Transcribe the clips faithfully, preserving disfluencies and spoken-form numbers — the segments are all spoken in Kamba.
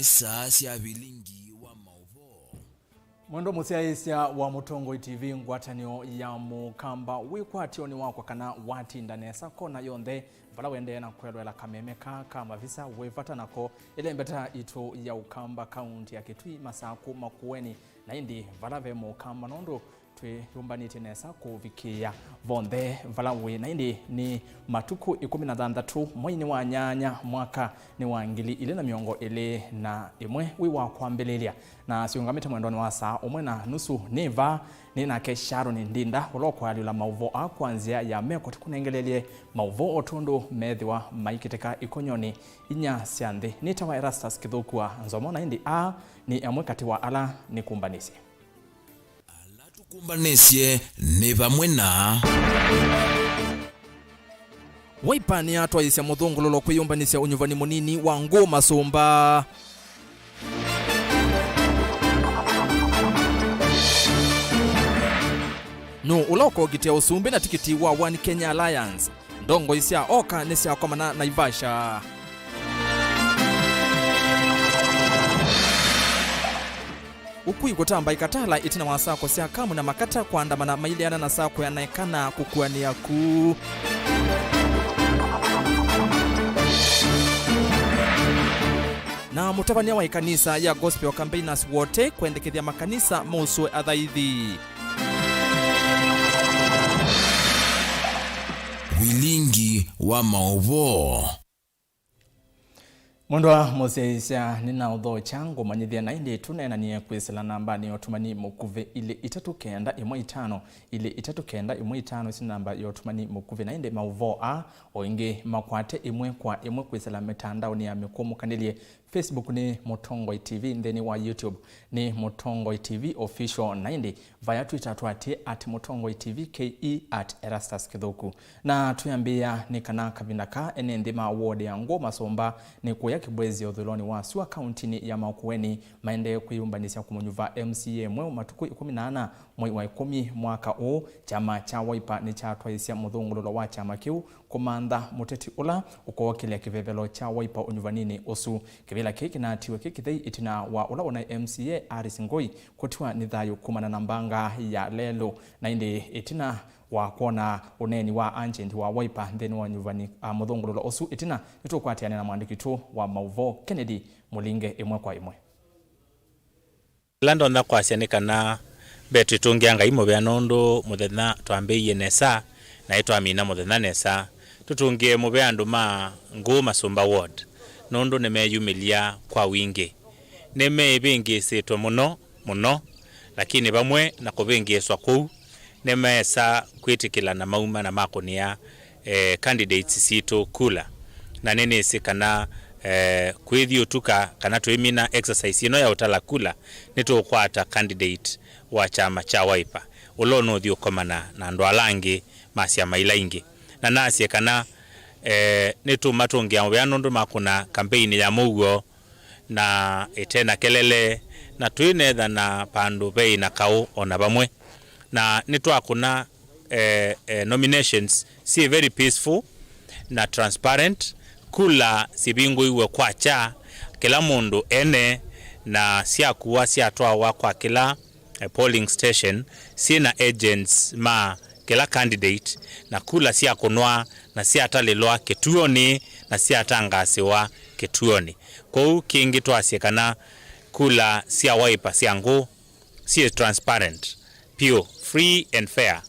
Saa sya vilingi wa maũvoo. Mwendwa mũsyaĩĩsya wa Mũtongoi T V, ngwatanĩo ya Mũkamba, wĩkwatyonĩ wakwa kana watinda nesa kona yonthe, vala ũendee na kwelũela kameme kaa ka mavisa wĩ vata nako, ĩlembeta itũ ya Ũkamba, kaunti ya Kitui, Masakũ, Makueni, na ĩndĩ vala ve Mũkamba, nũndũ twĩyũmbanĩtye nesa kũvikĩĩa vonthe vala wĩ. Na ĩndĩ nĩ matukũ ĩkũmi na thanthatũ mweinĩ wa nyanya, mwaka nĩ wa ngili ilĩ na mĩongo ĩlĩ na ĩmwe, wĩ wa kwambĩlĩlya. Na siũngamĩte mwendonĩ wa saa ũmwe na nusu, nĩ vaa nĩ nake Sharon Ndinda, ũla ũkũalyũla maũvoo aa kwa nzĩa ya meko. Tũkũnengeleelye maũvoo o tondũ methĩwa maikĩtĩka ikonyonĩ inya sya nthĩ. Nĩtawa Erastus Kĩthũku wa Nzomo, na ĩndĩ aa nĩ amwe katĩ wa ala nĩkũmbanĩsye. Ala tũkũmbanĩsye nĩ vamwe na. Wiper nĩyatwaĩĩsya mũthũngũlũlo kwĩyũmbanĩsya ũnyuvani mũnini wa ngũ masũmba. Nũũ ũla ũkogitĩa ũsumbĩ na tikiti wa One Kenya Alliance? Ndongoi sya oka nĩsyakomana Naivasha. Ũkui kũtambaĩka Tala ĩtina wa sako sya Kamu na Makata kũandamana maileana na sako ya Naekana kũkuanĩa ku. Na mũtavany'a wa ĩkanisa ya Gospel Campaigners Wote kwendekethya makanisa mausũe athaithi. Vilingi wa maũvoo. Mwendwa mũsyaĩĩsya, nĩnaũthokya ngũmanyĩthya, na ĩndĩ tũneenanie kwĩsĩla nambanĩ ya ũtũmani mũkuvĩ ilĩ itatũ kenda ĩmwe itano, ilĩ itatũ kenda ĩmwe itano, ĩsu nĩ namba ya ũtũmani mũkuvĩ. Na ĩndĩ maũvoo aa o ĩngĩ makwate ĩmwe kwa ĩmwe kwĩsĩla mĩtandaonĩ ya mĩkũmũkanĩlye. Facebook nĩ Mũtongoi T V, nthĩnĩ wa YouTube nĩ Mũtongoi T V Official, na ĩndĩ vaya Twitter twatĩe at Mũtongoi T V K E, at Erastus Kĩthũku. Na twĩambĩĩa nĩ kana kavinda kaa ene nthĩ ma ward ya Ngũ Masũmba nĩ kũya Kĩbwezi ũthũĩlonĩ wa sua kauntinĩ ya Makueni maendee kwĩyũmbanĩsya kũmũnyuva M C A mweũ matukũ ĩkũmi na ana mwei wa ĩkũmi mwaka ũũ. Kyama kya Wiper nĩkyatwaĩsya mũthũngũlũlo wa kyama kĩu kũmantha mũteti ũla ũkookĩlya kĩvevelo kya Wiper ũnyuvaninĩ ũsu. Kĩvĩla kĩĩ kĩnaatiwe kĩ kĩthei ĩtina wa ũla ũnaĩ M C A Aris Ngoi kũtiwa nĩ thayũ kumana na mbanga ya lelũ. Na ĩndĩ ĩtina wa kwona ũneeni wa agent wa Wiper nthĩnĩ wa ũnyuvani, a, mũthũngũlũlo ũsu, ĩtina nĩtũkwatĩanĩa na mwandĩki witũ wa maũvoo Kennedy Mũlinge ĩmwe kwa ĩmwe. Kĩla ndonya kwasya nĩ kana ve twĩtũngĩa Ngai mũvea nũndũ mũthenya twambĩĩie nesa, na ĩtwamina mũthenya nesa. Tũtũngĩe mũvea andũ ma Ngũ Masũmba Ward nũndũ nĩmeyumĩlya kwa wingĩ. Nĩmeĩvĩngĩĩsĩtwe mũno mũno, lakini vamwe na kũvĩngĩĩswa kũu, nĩmeesa kwĩtĩkĩla na mauma na makũnĩa, eh, candidates sitũ kula. Na nĩnĩsĩ kana, eh, kwĩthi ũtuka kana twĩmina exercise ĩno ya ũtala kula, nĩtũũkwata candidate wa kyama kya Wiper, ũla ũnũthi ũkomana na andũ ala angĩ ma syama ila ingĩ. Na nasye kana, eh, nĩtũmatũngĩa mũvea nũndũ makũna kambeini ya mũuo, na ĩte na kelele, na twĩnethana vandũ veĩ na kaũ o na vamwe. Na nĩtwakũna, eh, eh, nominations syĩ very peaceful na transparent. Kula sivingũiwe kwakya, kĩla mũndũ ene, na syakuwa syatwawa kwa kĩla eh, polling station syĩ na agents ma kĩla candidate, na kula syakũnwa na syatalĩlwa kĩtuonĩ na syatangaasiwa kĩtuonĩ. Kwoou kĩngĩ twasye kana kula sya Wiper sya Ngũ syĩ transparent vyũ, free and fair,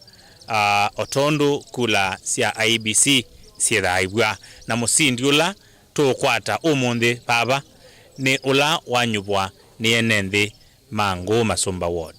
ah, o tondũ kula sya I E B C syĩthaaĩw'a, na mũsindi ũla tũũkwata ũmũnthĩ vava nĩ ũla wanyuvwa nĩ ene nthĩ ma Ngũ Masũmba Ward.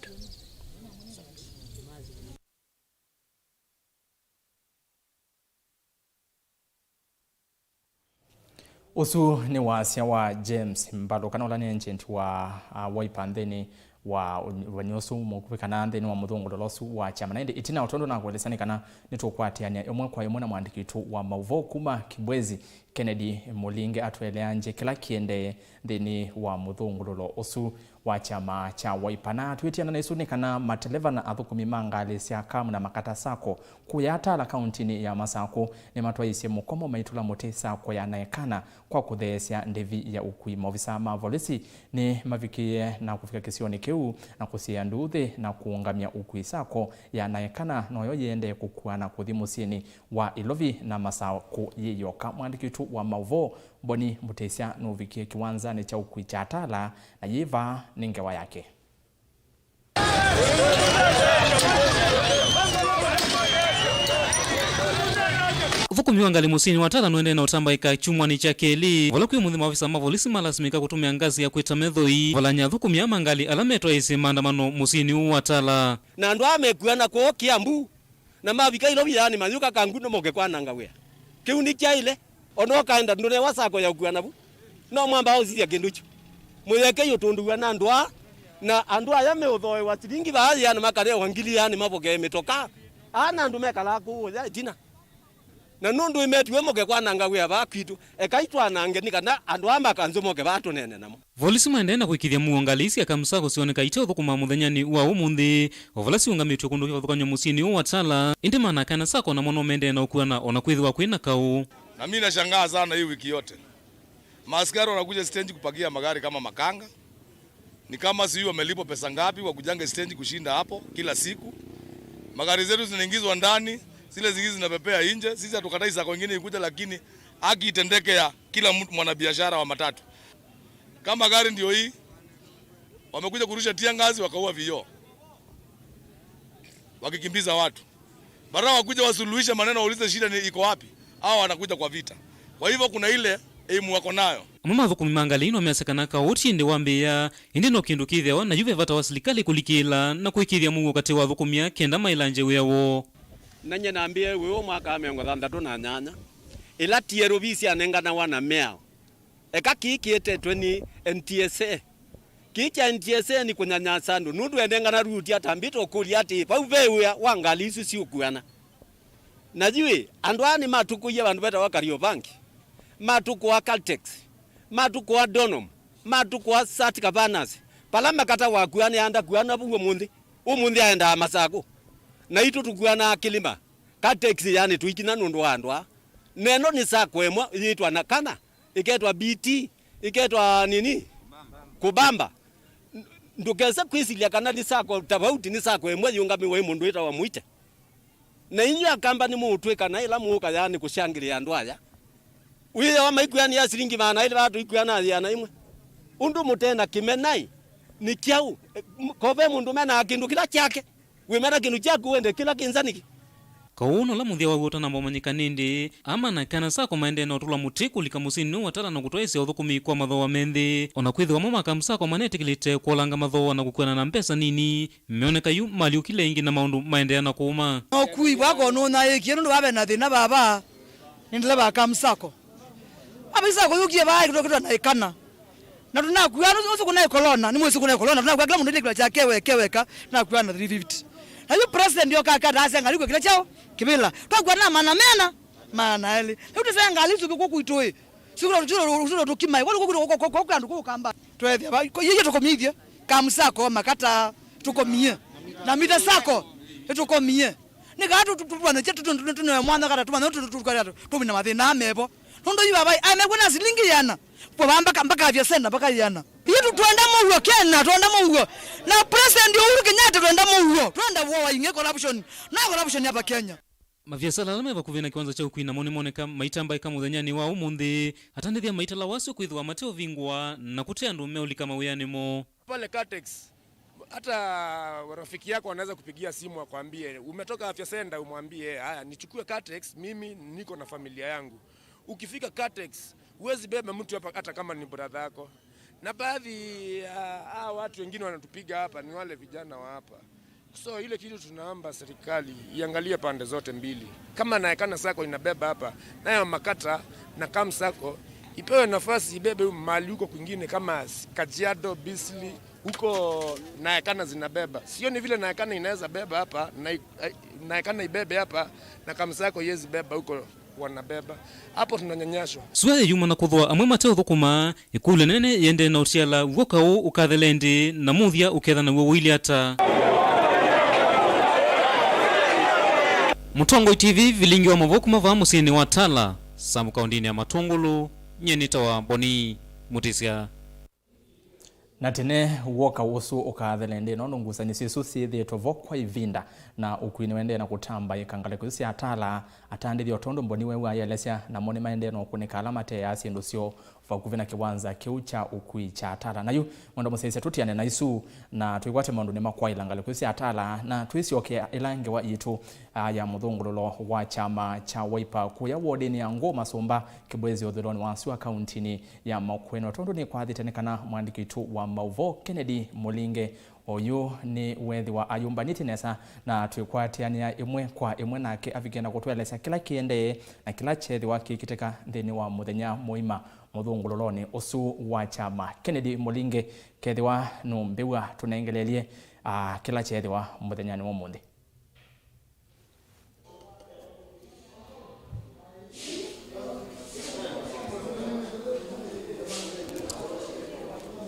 Ũsu nĩ wasya wa James Mbalũ, kana ũla nĩ agent wa, uh, Wiper nthĩnĩ wa ũnyuvani ũsu mũkuvĩ kana nthĩnĩ wa mũthũngũlũlo ũsu wa kyama. Na ĩndĩ ĩtina, o tondũ nakũelesya, nĩ kana nĩtũkwatĩanĩa ĩmwe kwa ĩmwe na mwandĩki witũ wa maũvoo kuma Kibwezi, Kennedy Mũlinge, atũeleangye kĩla kĩendee nthĩnĩ wa mũthũngũlũlo ũsu. wa kyama kya Wiper. Na twĩtianana ĩsu nĩ kana mateleva na athũkũmi ma ngalĩ sya Kamu na Makata Sacco kũya Tala kauntinĩ ya Masakũ nĩmatwaisye mũkomo maitũla mũtĩ sacco ya Naekana kwa kũtheesya ndĩvi ya ũkui. Maovisaa ma volisi nĩmavikĩie na kũvika kĩsionĩ kĩu na kũsiĩa nduuthĩ na kũũngamya ũkui. Sacco ya Naekana noyo yĩendee kũkua na kũthi mũsyĩnĩ wa Ilovi na Masakũ yĩ yoka. Mwandĩki witũ wa maũvoo Boni Mũtĩsya nũvikie kĩwanzanĩ kya ũkui kya Tala na yĩ vaa nĩ ngewa yake. Ũthũkũmi wa ngalĩ mũsyĩnĩ wa Tala nũendee na ũtambaĩka kyumwanĩ kya kelĩ, vala kwĩ mũnthĩ maovisa ma volisi malasimĩka kũtũmĩa ngasi ya kwĩta methoi valany'a athũkũmi aa ma ngalĩ ala metwaĩĩsye maandamano mũsyĩnĩ ũũ wa Tala. Na andũ aa mekuana kũũ Kiambu, na mavika Ilovi yaani mayũka Kangundo moke kwananga wĩa. Kĩu nĩkyaĩle. Ona ũkaenda ndũnewa sacco ya ũkuana vu. No mwamba ũsisya kĩndũ kyu. Mũyekei ũtũndũw'a na andũ aa. Na andũ aya meũthooewa silingi vaa yĩana makanewa ngili yaani mavokee mĩtoka. Aa na andũ mekalaa kũũ ũya ĩtina. Na nũndũ ĩmetiwe moke kwananga wĩa vaa kwitũ, ekai twanange nĩ kana andũ aa ma Kanzũ moke vaa tũneene namo. Volisi maendee na kũĩkĩĩthya mũuo ngalĩ ii sya Kamu Sacco syoneka iteũthũkũma mũthenyanĩ wa ũmũnthĩ, o vala siũngamĩtw'e kũndũ kĩvathũkany'o mũsyĩnĩ ũũ wa Tala, ĩndĩ ma Naekana Sacco namo no maendee na ũkuana o na kwĩthĩwa kwĩ na kaũ. Na mimi nashangaa sana hii wiki yote. Maaskari wanakuja stage kupakia magari kama makanga. Ni kama sijui wamelipwa pesa ngapi, wakujange stage kushinda hapo kila siku. Magari zetu zinaingizwa ndani, zile zingine zinapepea nje. Sisi hatukatai sacco ingine ikuja, lakini haki itendeke ya kila mtu, mwanabiashara wa matatu. Kama gari ndio hii, wamekuja kurusha tear gas, wakaua vioo wakikimbiza watu. Badala wakuja wasuluhishe maneno, waulize shida ni iko wapi, hao wanakuja kwa vita. Kwa hivyo kuna ile aim wako nayo. Amwe ma athũkũmi ma ngalĩ ino measya kana kaũ ti ĩndĩ wambĩĩa, ĩndĩ no kĩndũ kĩthĩawa, na yu ve vata wa silikalĩ kũlikĩĩla na kũĩkĩĩthya mũuo katĩ wa athũkũmi aa kenda maĩlangye wĩa woo. Na nyie nambĩĩe wĩũ mwaka wa mĩongo thanthatũ na nyanya, ĩla T L V syanenganawa na mĩao. Eka kĩĩ kĩetetwe nĩ N T S A. Kĩĩ kya N T S A nĩ kũnyanyasa andũ, nũndũ enengana ruti atambĩte ũkũlya atĩ, vau ve wĩa wa ngalĩ isu siũkuana? Na yu-ĩ, andũ aa nĩmatũkũie vandũ vetawa Kariobangi, matũkũa Caltex, matũkũa Donholm, matũkũa Sat Cabanas, vala Makata wakuanĩa ndakuana vau ũmũnthĩ, ũmũnthĩ aendaa Masakũ, naitũ tũkuanaa kĩlĩma. Caltex yani tũikinya nũndũ wa andũ aa. Na ĩno nĩ sacco ĩmwe yĩtwa Naekana, ĩketwa B T, ĩketwa nini? Kubamba. Ndũkese kwĩsilya kana nĩ sacco tofauti, nĩ sacco ĩmwe yĩũngamĩwe nĩ mũndũ wĩtawa Mũite. Na inyw'ĩ Akamba nĩmũũtw'ĩka na ĩla mũũka yani kũsyangĩlĩa andũ aya. Wĩthĩawa maikuanĩa silingi maana elĩ, vaa tũikuanaa yĩana ĩmwe. Ũndũ mũte na kĩmenaĩ nĩ kyaũ? Ko ve mũndũ ũmenaa kĩndũ kĩla kyake? Wĩmena kĩndũ kyaku wende kĩla kĩnza nĩkĩ? Kaũ ũũ nola mũthya waw'o ũtanamba ũmanyĩka nĩ ndĩĩ, aa ma Naekana Sacco maendee na ũtũlwa mũtĩ kũlika mũsyĩnĩ ũũ wa Tala na kũtwaĩĩsya ũthũkũmi kwa mathooa me nthĩ, o na kwĩthĩwa amwe ma Kamu Sacco manetĩkĩlĩte kũolanga mathooa na kũkuana na mbesa nini, meoneka yu malyũkile ĩngĩ na maũndũ maendeea na kũũma. Na ũkui wako nũnyaĩĩkie nũndũ vaa ve na thĩna vaa, nĩ ndeleva wa Kamu Sacco. Vaa sacco yũkie vaa kĩtwa kĩtwa Naekana. Na tũnakuaa, ũsu kũnaĩ corona, nĩmwĩsĩ kũnaĩ corona, tũnakuaa kĩla mũndũ ĩlĩkĩla kyake weke weka, tũnakuaa na three fifty. Na yu president yoka akata asya ngalĩ kwĩkĩla kyaũ? Kĩvĩla. Twakuaa na mana meana, mana elĩ. Rĩu tũsee ngalĩ isu kũkũ kwitũ ĩ. Sukuru, sukuru, sukuru tũkimaĩ. Kwa kũkũ kwa kwa kwa andũ kũkamba. Twethia ba, yeye tũkomithie. Kamu Sacco, Makata tũkomie. Na Mita Sacco, ĩtũkomie. Nĩ kaa tũtũtwanĩkye tũnoe mwana kana tũmanya tũmina mathĩna mevo. Nũndũ yu vavai aemekwe na silingi yĩana. Kwa mpaka mpaka afya senda mpaka yĩana. Yu tũtwenda mũuo Kenya, twenda mũuo. Na President Uhuru Kenyatta twenda mũuo. Twenda woo wa ing'e corruption. No corruption hapa Kenya. Maviasala ala me vakuvĩ na kĩwanza kya ũkui namo nĩmoneka maitambaĩka mũthenyanĩ wa ũmũnthĩ, atandĩthya maitala wasyo kwĩthĩwa mateũvingũa na kũte andũ meũlika mawĩanĩ moo. Pale Caltex, hata rafiki yako anaweza kupigia simu akwambie, "Umetoka Afya Center," umwambie, "Haya, nichukue Caltex, mimi niko na familia yangu." Ukifika Caltex, huwezi beba mtu hapa hata kama ni brother yako. Na baadhi ya hawa watu wengine wanatupiga hapa ni wale vijana wa hapa. So, ile kitu tunaomba serikali iangalie pande zote mbili. Kama Naekana Sacco inabeba hapa, nayo Makata na Kamu Sacco ipewe nafasi ibebe mahali huko kwingine kama Kajiado, Bisli, huko Naekana zinabeba. Sioni vile Naekana inaweza beba hapa, na i-, eh, Naekana ibebe hapa na Kamu Sacco iwezi beba huko, Wanabeba. Hapo tunanyanyaswa. Sua yĩyuma na kũthũa amwe mateũthũkũma, ĩkũlyo nene yĩendee na ũtiala w'o kaũ ũkathela ĩndĩ, na mũthya ũketha naw'o ũilyĩ ata? Mũtongoi T V, vilingi wa maũvoo kuma vaa mũsyĩnĩ wa Tala, Samu kaũndĩnĩ ya Matũngũlũ, nyie nĩtawa Boni Mũtĩsya. Na tene w'o kaũ ũsu ũkathela ĩndĩ, nũndũ ngusanĩsyo isu syĩthĩĩtwe vo kwa ĩvinda, na ũkui nĩũendee na kũtambaĩka ngalĩko isu sya Tala. Atandĩthya o tondũ Boni weew'a ayĩelesya, namo nĩmaendee na ũkũnĩka ala mateaa syĩndũ syoo vakuvĩ na kĩwanza kĩu kya ũkui kya Tala. Na yu, mwendwa mũsyaĩĩsya, tũtiane na isu na twĩkwate maũndũnĩ ma kwaĩla ngalĩko isu sya Tala, na twĩsyokea ĩla ngewa yitũ, a, ya mũthũngũlũlo wa kyama kya Wiper kũya wodinĩ ya Ngũũ Masũmba, Kĩbwezi ũthũĩlonĩ wa Sua kaũntĩnĩ ya Makueni. O tondũ nĩkwathĩte, nĩ kana mwandĩki witũ wa maũvoo Kennedy Mũlinge oyu nĩweethĩwa ayũmbanĩtye nesa na twĩkwatĩanĩa ĩmwe kwa ĩmwe nake, avikĩe na kũtũelesya kĩla kĩendee na kĩla kyeethĩwa kĩkĩtĩka nthĩnĩ wa mũthenya mũima mũthũngũlũlonĩ ũsu wa kyama. Kennedy Mũlinge, kethĩwa nũmbĩw'a, tũnengeleelye, a, kĩla kyeethĩwa mũthenyanĩ wa ũmũnthĩ.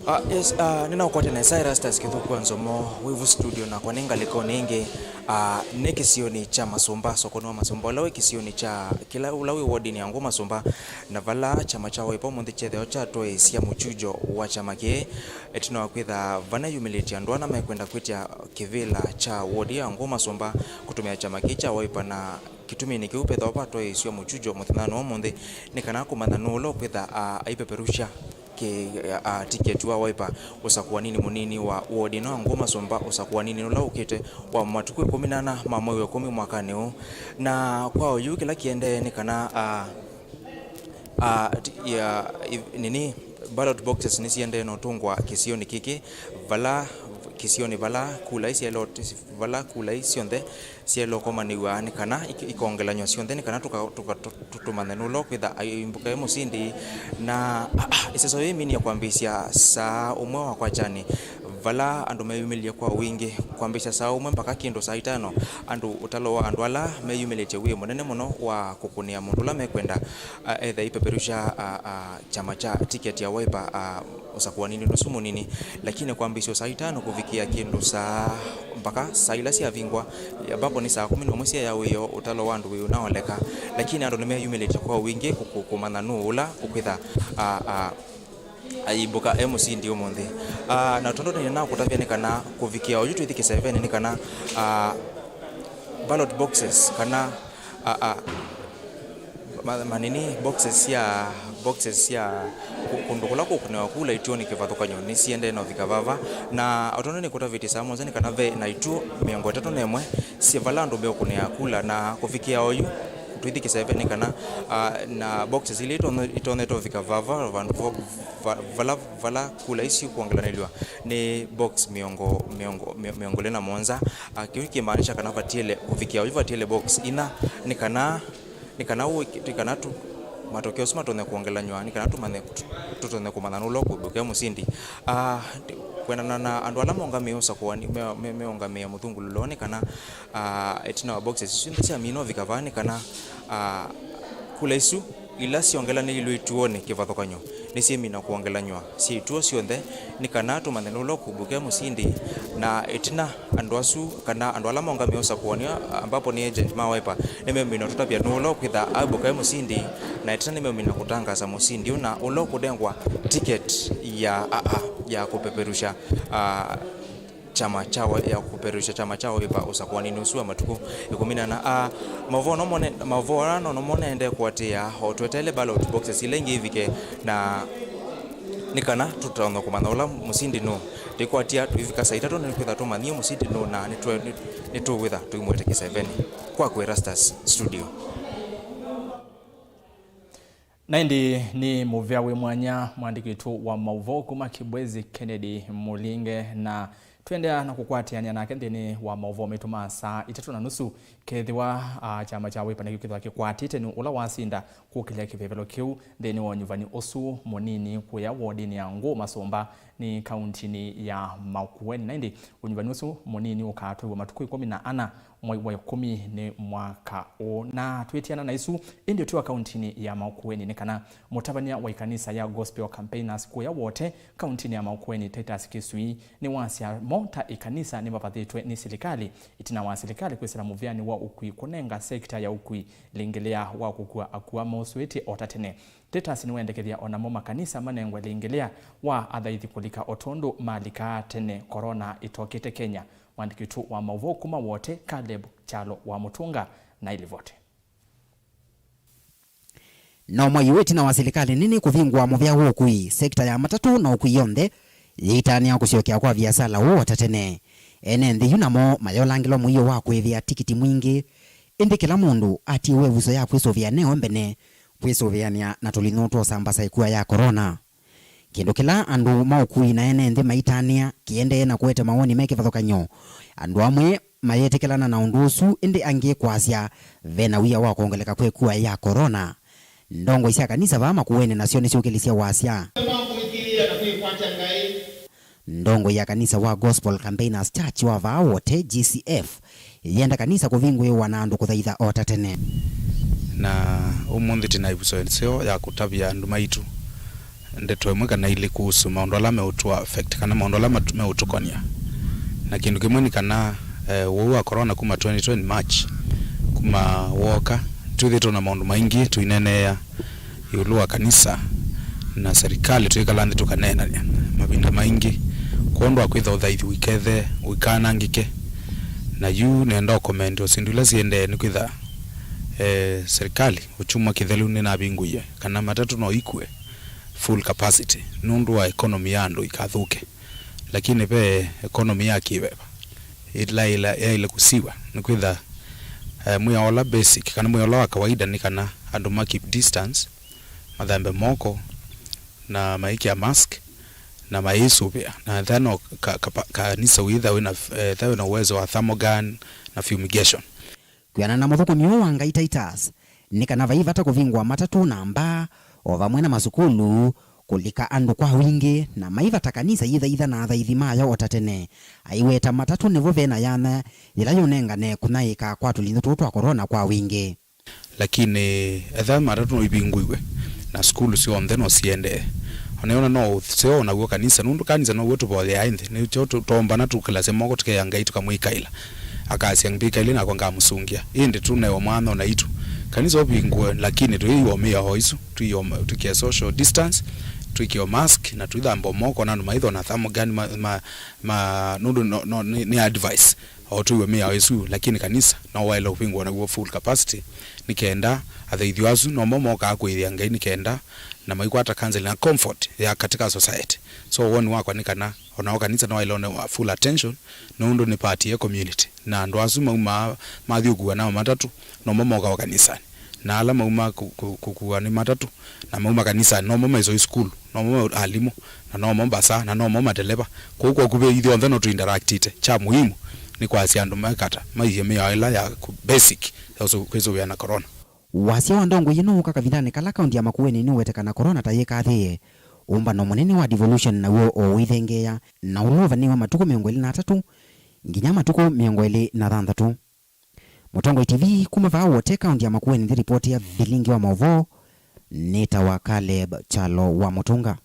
Ah, yes, ah, nĩnaũkwatya nesa Erastus Kĩthũku wa Nzomo, wĩ vu studio nakwa nĩ ngalĩkonĩ ĩngĩ. Ah, nĩ kĩsionĩ kya Masũmba, sokonĩ wa Masũmba, ũla wĩ kĩsionĩ kya kĩla, ũla wĩ wodinĩ ya Ngũũ Masũmba, na vala kyama kya Wiper ũmũnthĩ kyethĩwa kyatwaĩĩsya mũkyujo wa kyama kĩĩ, ĩtina wa kwĩtha vaneyumĩlĩtye andũ ana mekwenda kwĩtya kĩvĩla kya wodi ya Ngũũ Masũmba kũtũmĩa kyama kĩĩ kya Wiper, na kĩtuminĩ kĩu vethĩwa vatwaĩĩsw'a mũkyujo mũthenyanĩ wa ũmũnthĩ nĩ kana kũmanya nũũ ũla ũkwĩtha, a, aipeperusha kĩ, a, tiketi wa Wiper ũsakũaninĩ mũnini wa wodi ĩno ya Ngũũ Masũmba, ũsakũaninĩ ũla ũkĩte wa matukũ ĩkũmi na ana ma mwei wa ĩkũmi mwakanĩ ũũ. Na kwa oyu kĩla kĩendee nĩ kana, a, a, ti- ya, i- nini, ballot boxes nĩsiendee na ũtũngwa kĩsionĩ kĩkĩ, vala kĩsionĩ vala kula isyaĩlwe, vala kula ii syonthe syaĩlwe ũkomanĩw'a nĩ kana ik- ikongelanywa syonthe nĩ kana tũka- tũka- tũ- tũ- tũmanye nũla ũkwĩtha aimbũka e mũsindi. Na, a, a, ĩseso yĩĩ yĩminie kwambĩĩsya saa ũmwe wa kwakyanĩ, vala andũ meyumĩlilye kwa wingĩ kwambĩĩsya saa ũmwe mpaka kĩndũ saa itano. Andũ, ũtalo wa andũ ala meyumĩlĩtye wĩ mũnene mũno wa kũkũnĩa mũndũ ũla mekwenda, a, ethe aipeperusha, a, a, kyama kya tiketi ya Wiper, a, ũsakũaninĩ ũsu mũnini, lakini kwambĩĩsya saa itano kũvikĩa kĩndũ saa, mpaka saa ila syavingwa, ambapo nĩ saa kũmi na ũmwe sya ya wĩoo, ũtalo wa andũ wĩ ũnaoleka, lakini andũ nĩmeyumĩlĩtye kwa wingĩ kũ- kũ- kũmanya nũũ ũla ũkwĩtha, a, a, aimbũka e mũsindi ũmũnthĩ. A, na tondũ nĩnakũtavya nĩ kana kũvikĩa oyu twĩthi kĩsevenĩ nĩ kana, a, ballot boxes kana, a, a, ma- manini, boxes sya, boxes sya kũ- kũndũ kũla kũkũnĩwa kula ituonĩ kĩvathũkany'o nĩsiendee na ũvika vava, na o tondũ nĩkũtavĩtye saa mũonza nĩ kana ve na ituo mĩongo ĩtatũ na ĩmwe syĩ vala andũ meũkũnĩa kula, na kũvikĩa oyu twĩthi kĩsevenĩ kana, a, na boxes ila itonye- itonyete ũvika vava vandũ vo- va- vala vala kula isu kwongelanĩlw'a nĩ box mĩongo, mĩongo, mĩ- mĩongo ĩlĩ na mũonza. A, kĩu kĩmaanisha kana vatiele, kũvikĩa oyu vatiele box inya, nĩ kana, nĩ kana, ũĩ- nĩ kana tu matokeo asu matonye kwongelanywa, nĩ kana tũmanye, tũ- tũtonye kũmanya nũla ũkũimbũka e mũsindi. A, kwendana na andũ ala maũngamĩe ũsakũani, me- me- meũngamĩe mũthũngũlũlo, nĩ kana, a, ĩtina wa boxes isu nthe syamina ũvika vaa, nĩ kana, a, kula isu ila syongelanĩilwe ituonĩ kĩvathũkany'o nĩsyĩmina kwongelanywa syĩ ituo syonthe, nĩ kana tũmanye nũla ũkũimbũka e mũsindi, na ĩtina andũ asu kana andũ ala maũngamĩe ũsakũani, ambapo nĩ agent ma Wiper, nĩmemina ũtũtavya nũla ũkwĩtha aimbũka e mũsindi, na ĩtina nĩmemina kũtangasa mũsindi ũna ũla ũkũnengwa ticket ya, a, a, ya kũpeperusha, a, chama cha wa- ya kupeperusha chama cha Wiper ũsakũaninĩ ũsu wa matukũ ĩkũmi na ana. A, maũvoo no mone- maũvoo ala no- no monaendee kũatĩĩa, o tweteele ballot boxes ila ingĩ ivike, na nĩ kana tũtonye kũmanya ũla mũsindi nũũ. Tũikwatia tũivika saa itatũ nĩkwĩtha tũmanyie mũsindi nũũ, na nĩtwe- nĩ- nĩtũkwĩtha tũimwete kĩsevenĩ. Kwaku Erastus, studio. Na ĩndĩ nĩ mũvea wĩ mwanya mwandĩki witũ wa maũvoo kuma Kibwezi, Kennedy Mũlinge, na tũendeea na kũkwatĩanĩa nake nthĩnĩ wa maũvoo maitũ ma saa itatũ na nusu. Kethĩwa, a, kyama kya Wiper nĩkyo kĩthĩwa kĩkwatĩte nĩ ũla wasinda kũkĩlya kĩvevelo kĩu nthĩnĩ wa ũnyuvani ũsu mũnini kũya wodinĩ ya Ngũũ Masũmba, nĩ kauntinĩ ya Makueni, na ĩndĩ ũnyuvani ũsu mũnini ũkatwaiwa matukũ ĩkũmi na ana mwei wa ĩkũmi nĩ mwaka ũũ. Na twĩtiana na isu, ĩndĩ ũtwĩwa kauntinĩ ya Makueni nĩ kana mũtavany'a wa ĩkanisa ya Gospel Campaigners kũya Wote, kauntinĩ ya Makueni, Titus Kĩsui, nĩwasya mo ta ĩkanisa nĩvavathĩtwe nĩ silikalĩ ĩtina wa silikalĩ kwĩsĩla mũvĩanĩ wa ũkui kũnenga sekita ya ũkui lingĩlĩa wa kũkua akua mosũĩtye o ta tene. Titus nĩwendekethya o namo makanisa manengwe lingĩlĩa wa athaithi kũlika o tondũ malikaa tene korona ĩtokete Kenya. Mwandĩki witũ wa maũvoo kuma Wote, Caleb Kyalo wa Mũtũnga, na ĩlivoti. No mwei ũũ ĩtina wa silikalĩ nene kũvingũa mũvĩa wa ũkui, sekita ya matatũ na ũkui yonthe yĩitanĩa kũsyokea kwa viasala ũũ o ta tene. Ene nthĩ yu namo mayolangĩlwa mũio wa kũĩvĩa tikiti mwingĩ, ĩndĩ kĩla mũndũ atiĩwe ĩvuso ya kwĩsũvĩa neo mbene kwĩsũvĩanĩa na tũlinyũ twa ũsambasa ĩkua ya korona. Kĩndũ kĩla andũ ma ũkui na ene nthĩ maitanĩa kĩendee na kũete mawoni me kĩvathũkany'o. Andũ amwe mayetĩkĩlana na ũndũ ũsu, ĩndĩ angĩ kwasya ve na wia wa kwongeleka kwa ĩkua ya korona. Ndongoi sya kanisa vaa Makueni nasyo nĩsyũkĩlisye wasya. Ndongoi ya kanisa wa Gospel Campaigners Church wa vaa Wote, G C F, yenda kanisa kũvingũĩwa na andũ kũthaitha o ta tene. Na ũmũnthĩ twĩ na ĩvuso ĩseo ya kũtavya andũ maitũ ndeto ĩmwe kana ilĩ kuhusu maũndũ ala meũtũ affect kana maũndũ ala matu- meũtũkonia. Na kĩndũ kĩmwe nĩ kana, eh, ũwau wa corona kuma twenty twenty March, kuma woka, twĩthĩtwe na maũndũ maingĩ tũineenea ĩũlũ wa kanisa na serikali, twĩkala nthĩ tũkaneenany'a mavinda maingĩ kwondũ wa kwĩtha ũthaithi ũikethe ũikanangĩke. Na yu nenda ũkomenti o syĩndũ ila siendee nĩ kwĩtha, eh, serikali ũkyumwa kĩthelu nĩnavingũie kana matatũ no ikue full capacity nũndũ wa economy ya andũ ikathũke. Lakini ve economy ya kĩveva ĩla ĩla yaĩle kũsiwa nĩ kwĩtha, eh, mwĩao ũla basic kana mwĩao ũla wa kawaida nĩ kana andũ ma keep distance, mathambe moko na maĩkĩa mask na mayĩsũvĩa na ethĩwa no ka- kapa- kanisa wĩtha wĩna, eh, ethĩwa wĩna uwezo wa thermogun na fumigation. Kwĩanana na mũthũkũmi ũũ wa Ngai Titus, nĩ kana vai vata kũvingũa matatũ na mbaa, o vamwe na masukulu, kũlika andũ kwa wingĩ, na mai vata kanisa yĩthaitha na athaithi mayo o ta tene. Aiweta matatũ nĩvo ve na yanya yĩla yũnengane kũnyaĩĩka kwa tũlinyũ tũũ twa korona kwa wingĩ. Lakini ethĩwa matatũ no ivingũiwe, na sukulu syonthe no siendee. Ona yona no ũseo naw'o kanisa, nũndũ kanisa now'o tũvoyeaa ĩndĩ. Nĩkyo tũ- twombana tũkĩlasya moko tũkeea Ngai tũkamwĩkaĩla. Akasya, "Mbĩkaĩle nakwa ngamũsũngĩa." Ĩndĩ tũnewa mwanya naitũ kanisa ũvingũe, lakini tũiiwa mĩao ĩsu, tũiiwa ma- tũikie social distance, tũikie mask, na tũithamba moko na andũ maithwa na thermogun ma, ma, ma, nũndũ no, no, nĩ, nĩ advice. O tũiwe mĩao ĩsu, lakini kanisa no waĩle ũvingũa naw'o full capacity, nĩ kenda athaithi asu nomo mokaa kũĩthĩa Ngai nĩ kenda na maikwata counseling na comfort ya katika society. So woni wakwa nĩ kana onao kanisa no waĩle one full attention, nũndũ nĩ part ya community, na andũ asu maumaa mathiũkua nao matatũ nomo mokawa kanisani, na ala maumaa kũ- kũ- kũkua nĩ matatũ na mauma kanisani, nomo maisoi sukulu, nomo alimũ, na nomo mbasa, na nomo mateleva. Kwoou kwa ũkuvĩ ithyonthe no tũinteraktĩte. Kya mũimu nĩ kwasya andũ mekata maisye mĩao ĩla ya kũ- basic ya ũsũ- kwĩsũvĩa na corona. Wasya wa ndongoi ĩno ũka kavindanĩ kala kaunti ya Makueni nĩũweteka na corona ta yĩkathĩĩe. Ũmbano mũnene wa devolution naw'o o ũithengeea, na ũlũvanĩwa matukũ mĩongo ĩlĩ na atatũ nginya matukũ mĩongo ĩlĩ na thanthatũ. Mũtongoi T V kuma vaa Wote, kaunti ya Makueni, nthĩ ripoti ya vilingi wa maũvoo nĩtawa Caleb Kyalo wa Mũtũnga.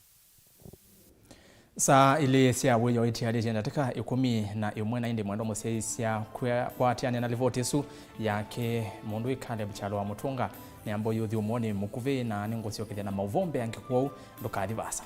Saa ilĩ sya wĩoo itialĩtye ndatĩka ĩkũmi na ĩmwe, na ĩndĩ mwendwa mũsyaĩĩsya kwĩa- kwatĩanĩa na livoti ĩsu yake mũndũ wĩ Caleb Kyalo wa Mũtũnga, nĩambo yũthi ũmũnĩ mũkuvĩ na nĩngũsyokethya na maũvoo mbeange, kwoou ndũkathi vaasa.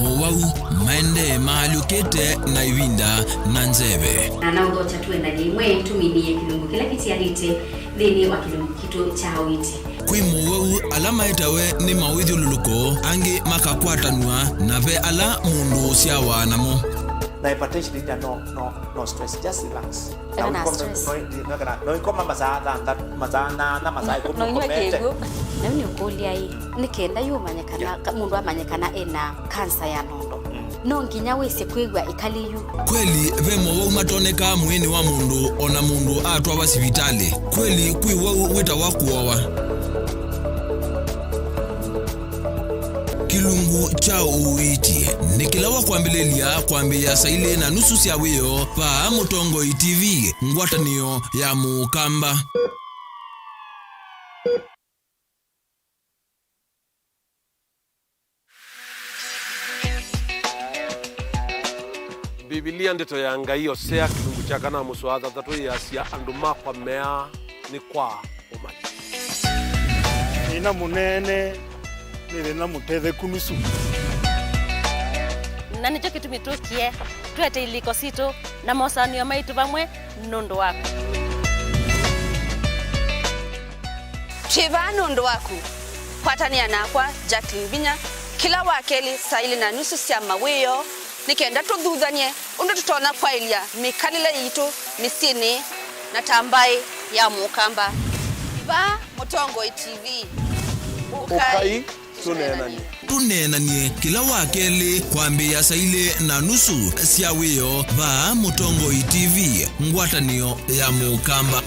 Mowau maendee maalyũkĩte na ĩvinda na nzeve. Na naũthokya tũendanĩe ĩmwe tũminĩe kĩlungu kĩla kĩtialĩte nthĩnĩ wa kĩlungu kitũ kya ũiiti. Kwĩ mowau ala maetawe nĩ mawĩthyũlũlũko, angĩ makakwatanw'a, na ve ala mũndũ ũsyawa namo. Na hypertension ĩndĩ no, no, no stress, just relax. Eka na stress. No, no, no, no, no, no, no, no, no, no, no, masaa thanthatũ, masaa nana, masaa ĩkũmi. No inywe ũkomete. Kĩw'ũ. Na yu nĩũkũlya ĩ, nĩ kenda yu ũmanye kana, ĩĩ, ka- mũndũ amanye kana ena kansa ya nondo. Mm. No nginya wĩsĩ kwĩw'a ĩkalĩ yu. Kweli ve mowau matonekaa mwĩĩnĩ wa mũndũ o na mũndũ atwawa sivitalĩ? Kweli kwĩ wau wĩtawa kũowa? Kĩlungu kya ũiiti nĩ kĩla wa kwambĩlĩlya kwambĩĩa saa ilĩ na nusu sya wĩoo vaa Mũtongoi T V, ngwatanĩo ya Mũkamba. Mbivilia, Ndeto ya Ngai, Osea, kĩlungu kya kana, mũsoa thanthatũ, yĩasya, "Andũ makwa meaa nĩ kwa ũmanyi." Thĩna mũnene nĩ thĩna mũtetheku nusu. Na nĩkyo kĩtumi tũkie twete ilĩko sitũ na mosũanĩo maitũ vamwe nũndũ waku. Twĩ vaa nũndũ waku. Kwatanĩa nakwa, Jacqueline Vinya, kĩla wakelĩ saa ilĩ na nusu sya mawĩoo, nĩ kenda tũthuthany'e ũndũ tũtonya kwaĩlya mĩkalĩle yitũ mĩsyĩnĩ na ta mbaĩ ya Mũkamba. Vaa Mũtongoi T V. Ũkai tũneenany'e. Tũneenany'e kĩla wakelĩ kwambĩĩa saa ilĩ na nusu sya wĩoo vaa Mũtongoi T V, ngwatanĩo ya Mũkamba.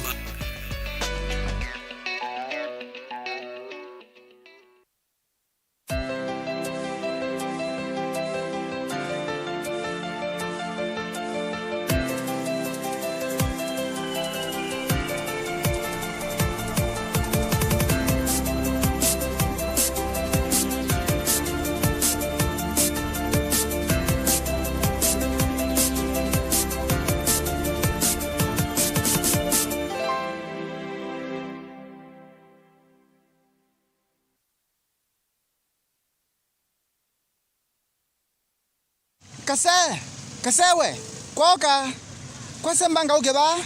Kase, kase we, kwoka, kwase mbanga ũke vaa.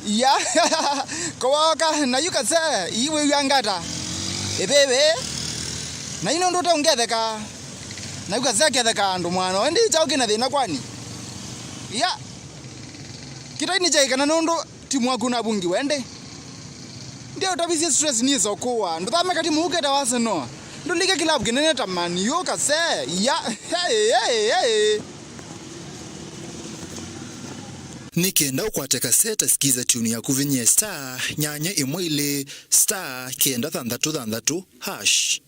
Ya, kwoka, na yu kase, ii wĩw'a ngata. Ĩvĩvĩ, na yu nũndũ ũte ũngetheka. Na yu kase ketheka andũ mwana, wendi kyaũ kĩna thĩna kwani? Ya, kĩtai nĩ kyaĩ kana nũndũ Timu waku navungiwe ĩndĩ? Ndio ũtavisye stress nĩsa ũkũwa. Ndũthame katimu keta Arsenal. Ndũlike club kĩnene ta Man U kase. Ya. Hey, hey, hey. Nĩ kenda ũkwate kaseta, sikiza tune yaku, vinyie star nyanya ĩmwe ilĩ star kenda thanthatũ thanthatũ hash.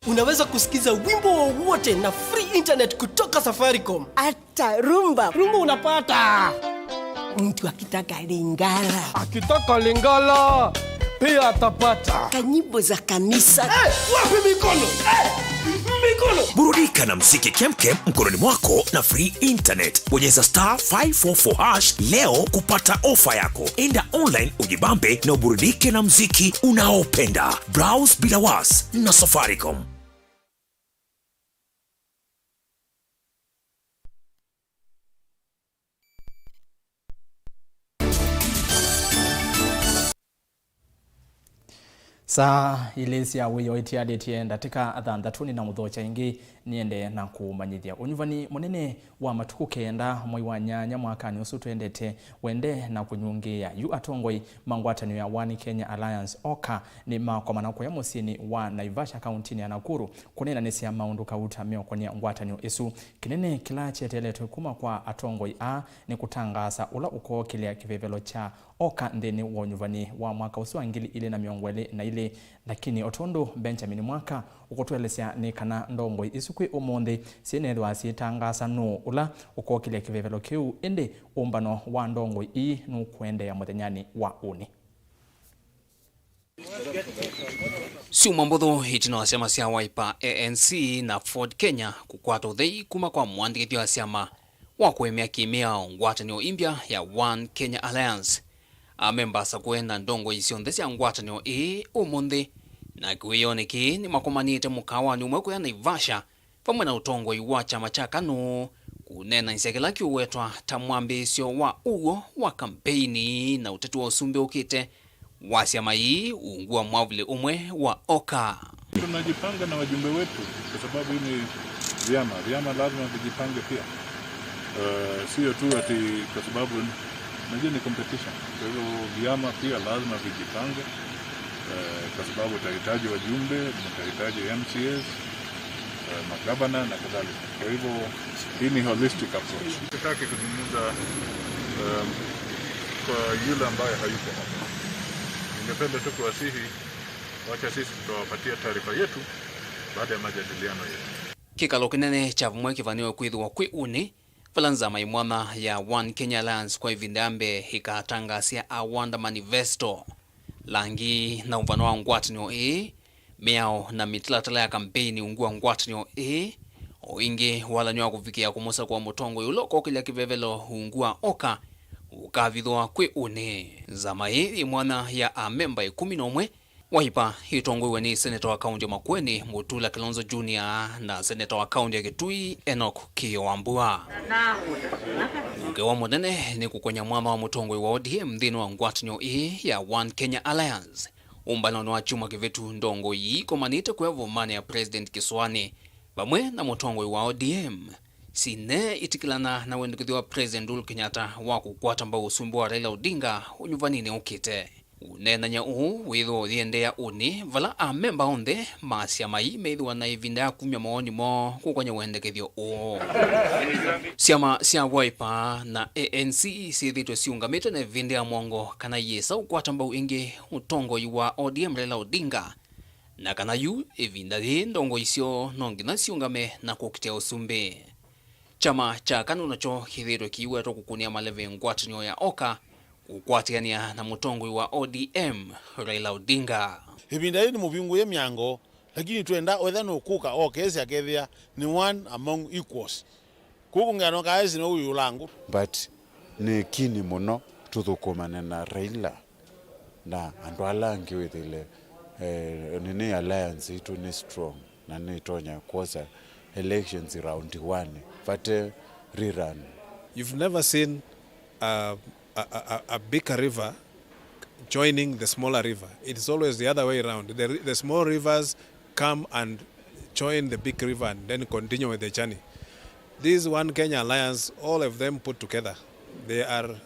Unaweza kusikiza wimbo wowote na free internet kutoka Safaricom. Hata rumba. Rumba unapata. Mtu akitaka Lingala. Akitaka Lingala, pia atapata. Kanyimbo za kanisa. Eh, wapi mikono? Eh, mikono. Burudika na mziki kemkem mkononi mwako na free internet. Bonyeza star five four four hash leo kupata ofa yako. Enda online ujibambe na uburudike na mziki unaopenda. Browse bila was na Safaricom. Saa ilĩ sya wĩoo itialĩtye ndatĩka thanthatũ, nĩnaũthokya ĩngĩ nĩende na kũmanyĩthya. Ũnyuvani mũnene wa matukũ kenda mwei wa nyanya mwakanĩ ũsu twendete wende na kũnyungĩĩa. Yu atongoi ma ngwatanĩo ya One Kenya Alliance, oka, nĩmakomana kũya mũsyĩnĩ wa Naivasha, kauntinĩ ya Nakuru, kũneenanĩsya maũndũ kauta meũkonĩa ngwatanĩo ĩsu. Kĩnene kĩla kyeteeletwe kuma kwa atongoi aa nĩ kũtangaasa ũla ũkookĩlya kĩvevelo kya oka nthĩnĩ wa ũnyuvani wa mwaka ũsu wa ngili ilĩ na mĩongo ĩlĩ na ilĩ, lakini o tondũ Benjamin Mwaka ũkũtũelesya nĩ kana ndongoi isu kwĩ ũmũnthĩ syĩneethĩwa syĩtangaasa nũũ ũla ũkookĩlya kĩvevelo kĩu, ĩndĩ ũmbano wa ndongoi ii nũkũendeea mũthenyanĩ wa ũnĩ. Syumwa mbũthũ ĩtina wa syama sya Wiper, A N C na Ford Kenya kũkwata ũthei kuma kwa mũandĩkĩthya wa syama wa kũemea kĩmĩao ngwatanĩo ĩmbya ya One Kenya Alliance, amemba asakũe na ndongoi syonthe sya ngwatanĩo ĩĩ ũmũnthĩ na kĩwĩonĩ kĩĩ nĩmakomanĩte mũkaawanĩ ũmwe kũya Naivasha vamwe na ũtongoi wa kyama kya KANU kũneenanĩsya kĩla kĩũwetwa ta mwambĩĩsyo wa ũw'o wa kambeini na ũteti wa ũsumbĩ ũkĩte wa syama ii ungu wa mwavuli ũmwe wa oka. Tunajipanga na wajumbe wetu kwa sababu hii ni vyama. Vyama lazima vijipange pia. Eh, sio tu ati kwa sababu unajua ni competition. Kwa hivyo vyama pia lazima vijipange. Eh, kwa sababu utahitaji wajumbe, utahitaji M C As, eh, magavana na kadhalika. Kwa hivyo, hii ni holistic approach. Sitaki kuzungumza, um, kwa yule ambaye hayuko hapa. Ningependa tu kuwasihi, wacha sisi tutawapatia taarifa yetu baada ya majadiliano yetu. Kĩkalo kĩnene kya vamwe kĩvanĩwe kwĩthĩwa kwĩ ũnĩ, vala nzama ĩ mwanya ya One Kenya Alliance kwa ĩvinda ya mbee ĩkatangaasya Awanda Manifesto. Langi na ũvano wa ngwatanĩo ĩĩ, mĩao na mĩtalatala ya kambeini ungu wa ngwatanĩo ĩĩ, o ĩngĩ walany'o wa kũvikĩa kũmũsakũa mũtongoi ũla ũkokĩlya kĩvevelo ungu wa oka ũkavithwa kwĩ ũnĩ. Nzama ĩĩ yĩ mwanya ya amemba ĩkũmi na ũmwe, Wiper ĩtongoew'e nĩ seneta wa kaunti ya Makueni, Mutula Kilonzo Junior, na seneta wa kaunti ya Kitui, Enoch Kĩĩo Wambua. Ngewa mũnene nĩ kũkonya mwanya wa mũtongoi wa O D M nthĩnĩ wa ngwatanĩo ĩĩ ya One Kenya Alliance. Ũmbanonĩ wa kyumwa kĩvĩtu, ndongoi ii ikomanĩte kũya vomanĩ ya President kĩsũanĩ vamwe na mũtongoi wa O D M, sine itikilana na wendekethyo wa President Uhuru Kenyatta wa kũkwata mbau ũsumbĩ wa Raila Odinga ũnyuvaninĩ ũkĩte. Ũneenany'a ũũ wĩthĩwa ũyĩendeea ũnĩ vala amemba onthe ma syama ii methĩwa na ĩvinda ya kumya mawoni moo kũkonya wendekethyo ũũ. Syama sya Wiper na A N C syĩthĩĩtwe siũngamĩte na ĩvĩndĩ ya mwongo kana iyĩsa ũkwata mbau ĩngĩ ũtongoi wa O D M Raila Odinga, na kana yu ĩvinda yĩĩ ndongoi syoo no nginya siũngame na kũkitĩa ũsumbĩ. Kyama kya KANU nakyo kĩthĩĩtwe kĩiwetwa kũkũnĩa maleve ngwatanĩo ya oka kũkwatĩanĩa na mũtongoi wa O D M, Raila Odinga. Ĩvinda yĩĩ nĩ mũvingũĩe mĩango, lakini twenda wetha nũkũka oke esi akethĩa nĩ one among equals. Kũu kũngĩ anokaa esi no ũyũlangũ. But nĩ kini mũno tũthũkũmane na Raila na andũ ala angĩ wĩthĩle, eh, nini alliance itũ nĩ strong. Na nĩtonya kwosa elections round one vate rerun. You've never seen a, a, a, a bigger river joining the smaller river. It's always the other way around. The, ri- the small rivers come and join the big river and then continue with the journey. This One Kenya Alliance, all of them put together, they are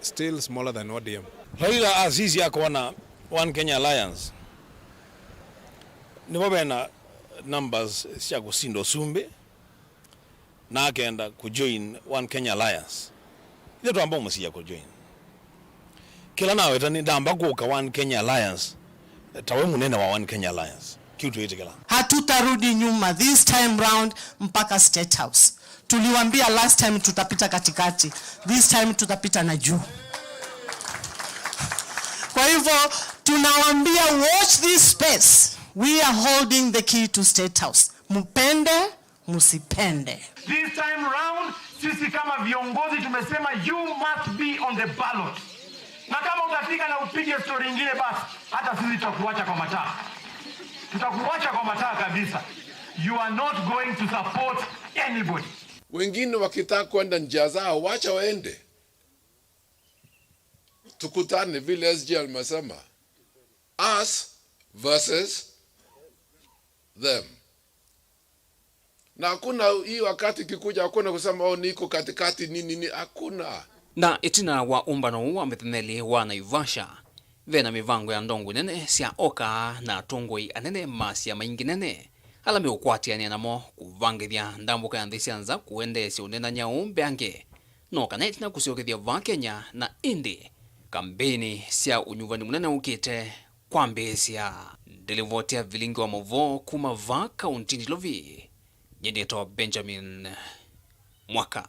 still smaller than O D M. Raila asisya akona One Kenya Alliance nĩvo vena numbers sya kũsinda ũsumbĩ, na akenda kũjoin One Kenya Alliance. Ithe twamba ũmũsiya kũjoin. Kĩla naweta nĩ ndamba kũka One Kenya Alliance, ta we mũnene wa One Kenya Alliance. Kĩu twĩtĩkĩla. Hatutarudi nyuma this time round mpaka State House. Tuliwaambia last time tutapita katikati, this time tutapita na juu. Kwa hivyo tunawaambia, watch this space. We are holding the key to State House. Mupende, musipende. This time round, sisi kama viongozi tumesema you must be on the ballot. Na kama utafika na upige story ingine, basi hata sisi tutakuacha kwa mataa. Tutakuacha kwa mataa kabisa. You are not going to support anybody. Wengine wakitaka kwenda njia zao, wacha waende. Tukutane vile S G alimesema. Us versus them. Na hakuna hii wakati ikikuja, hakuna kusema, "Oh, niko katikati, nini, nini," hakuna. Na ĩtina wa ũmbano ũũ wa mĩthenya ĩlĩ wa Naivasha, ve na mĩvango ya ndongoi nene sya oka na atongoi anene ma syama ingĩ nene, ala meũkwatĩanĩa namo kũvangĩthya ndambũka ya nthĩ sya nza kũendeesya ũneenany'a ũũ mbeange, no kana ĩtina kũsyokethya vaa Kenya, na ĩndĩ kambeini sya ũnyuvani mũnene ũkĩte kwambĩĩsya. Ndĩlivoti ya vilingi wa maũvoo kuma vaa kaunti Nairobi, nyie nĩtawa Benjamin Mwaka.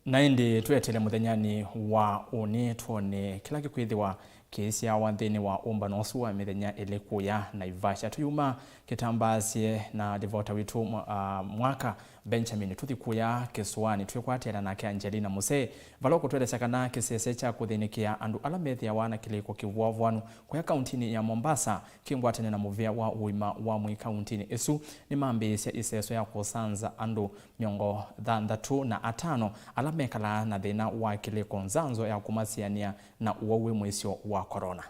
Na ĩndĩ tweteele mũthenyanĩ wa ũnĩ twone kĩla kĩkwĩthĩwa kĩisyawa nthĩnĩ wa ũmbano ũsu wa mĩthenya ĩlĩ kũya Naivasha. Tũyuma kĩtambaasye na livota witũ mwa- ah, Mwaka Benjamin, tũthi kũya kĩsũanĩ twĩkwatĩana nake Angelina Musee, vala ũkũtũelesya kana kĩsese kya kũthĩnĩkĩa andũ ala methĩawa na kĩlĩko kĩvoavanu kũya kauntinĩ ya Mombasa kĩ ngwatanĩo na mũvĩa wa ũima wa mwĩĩ kauntinĩ ĩsu nĩmambĩĩsya ĩseso ya kũsanza andũ mĩongo thanthatũ na atano ala mekalaa na thĩna wa kĩlĩko nzanzo ya kũmasianĩa na ũwau wĩ mũisyo wa korona.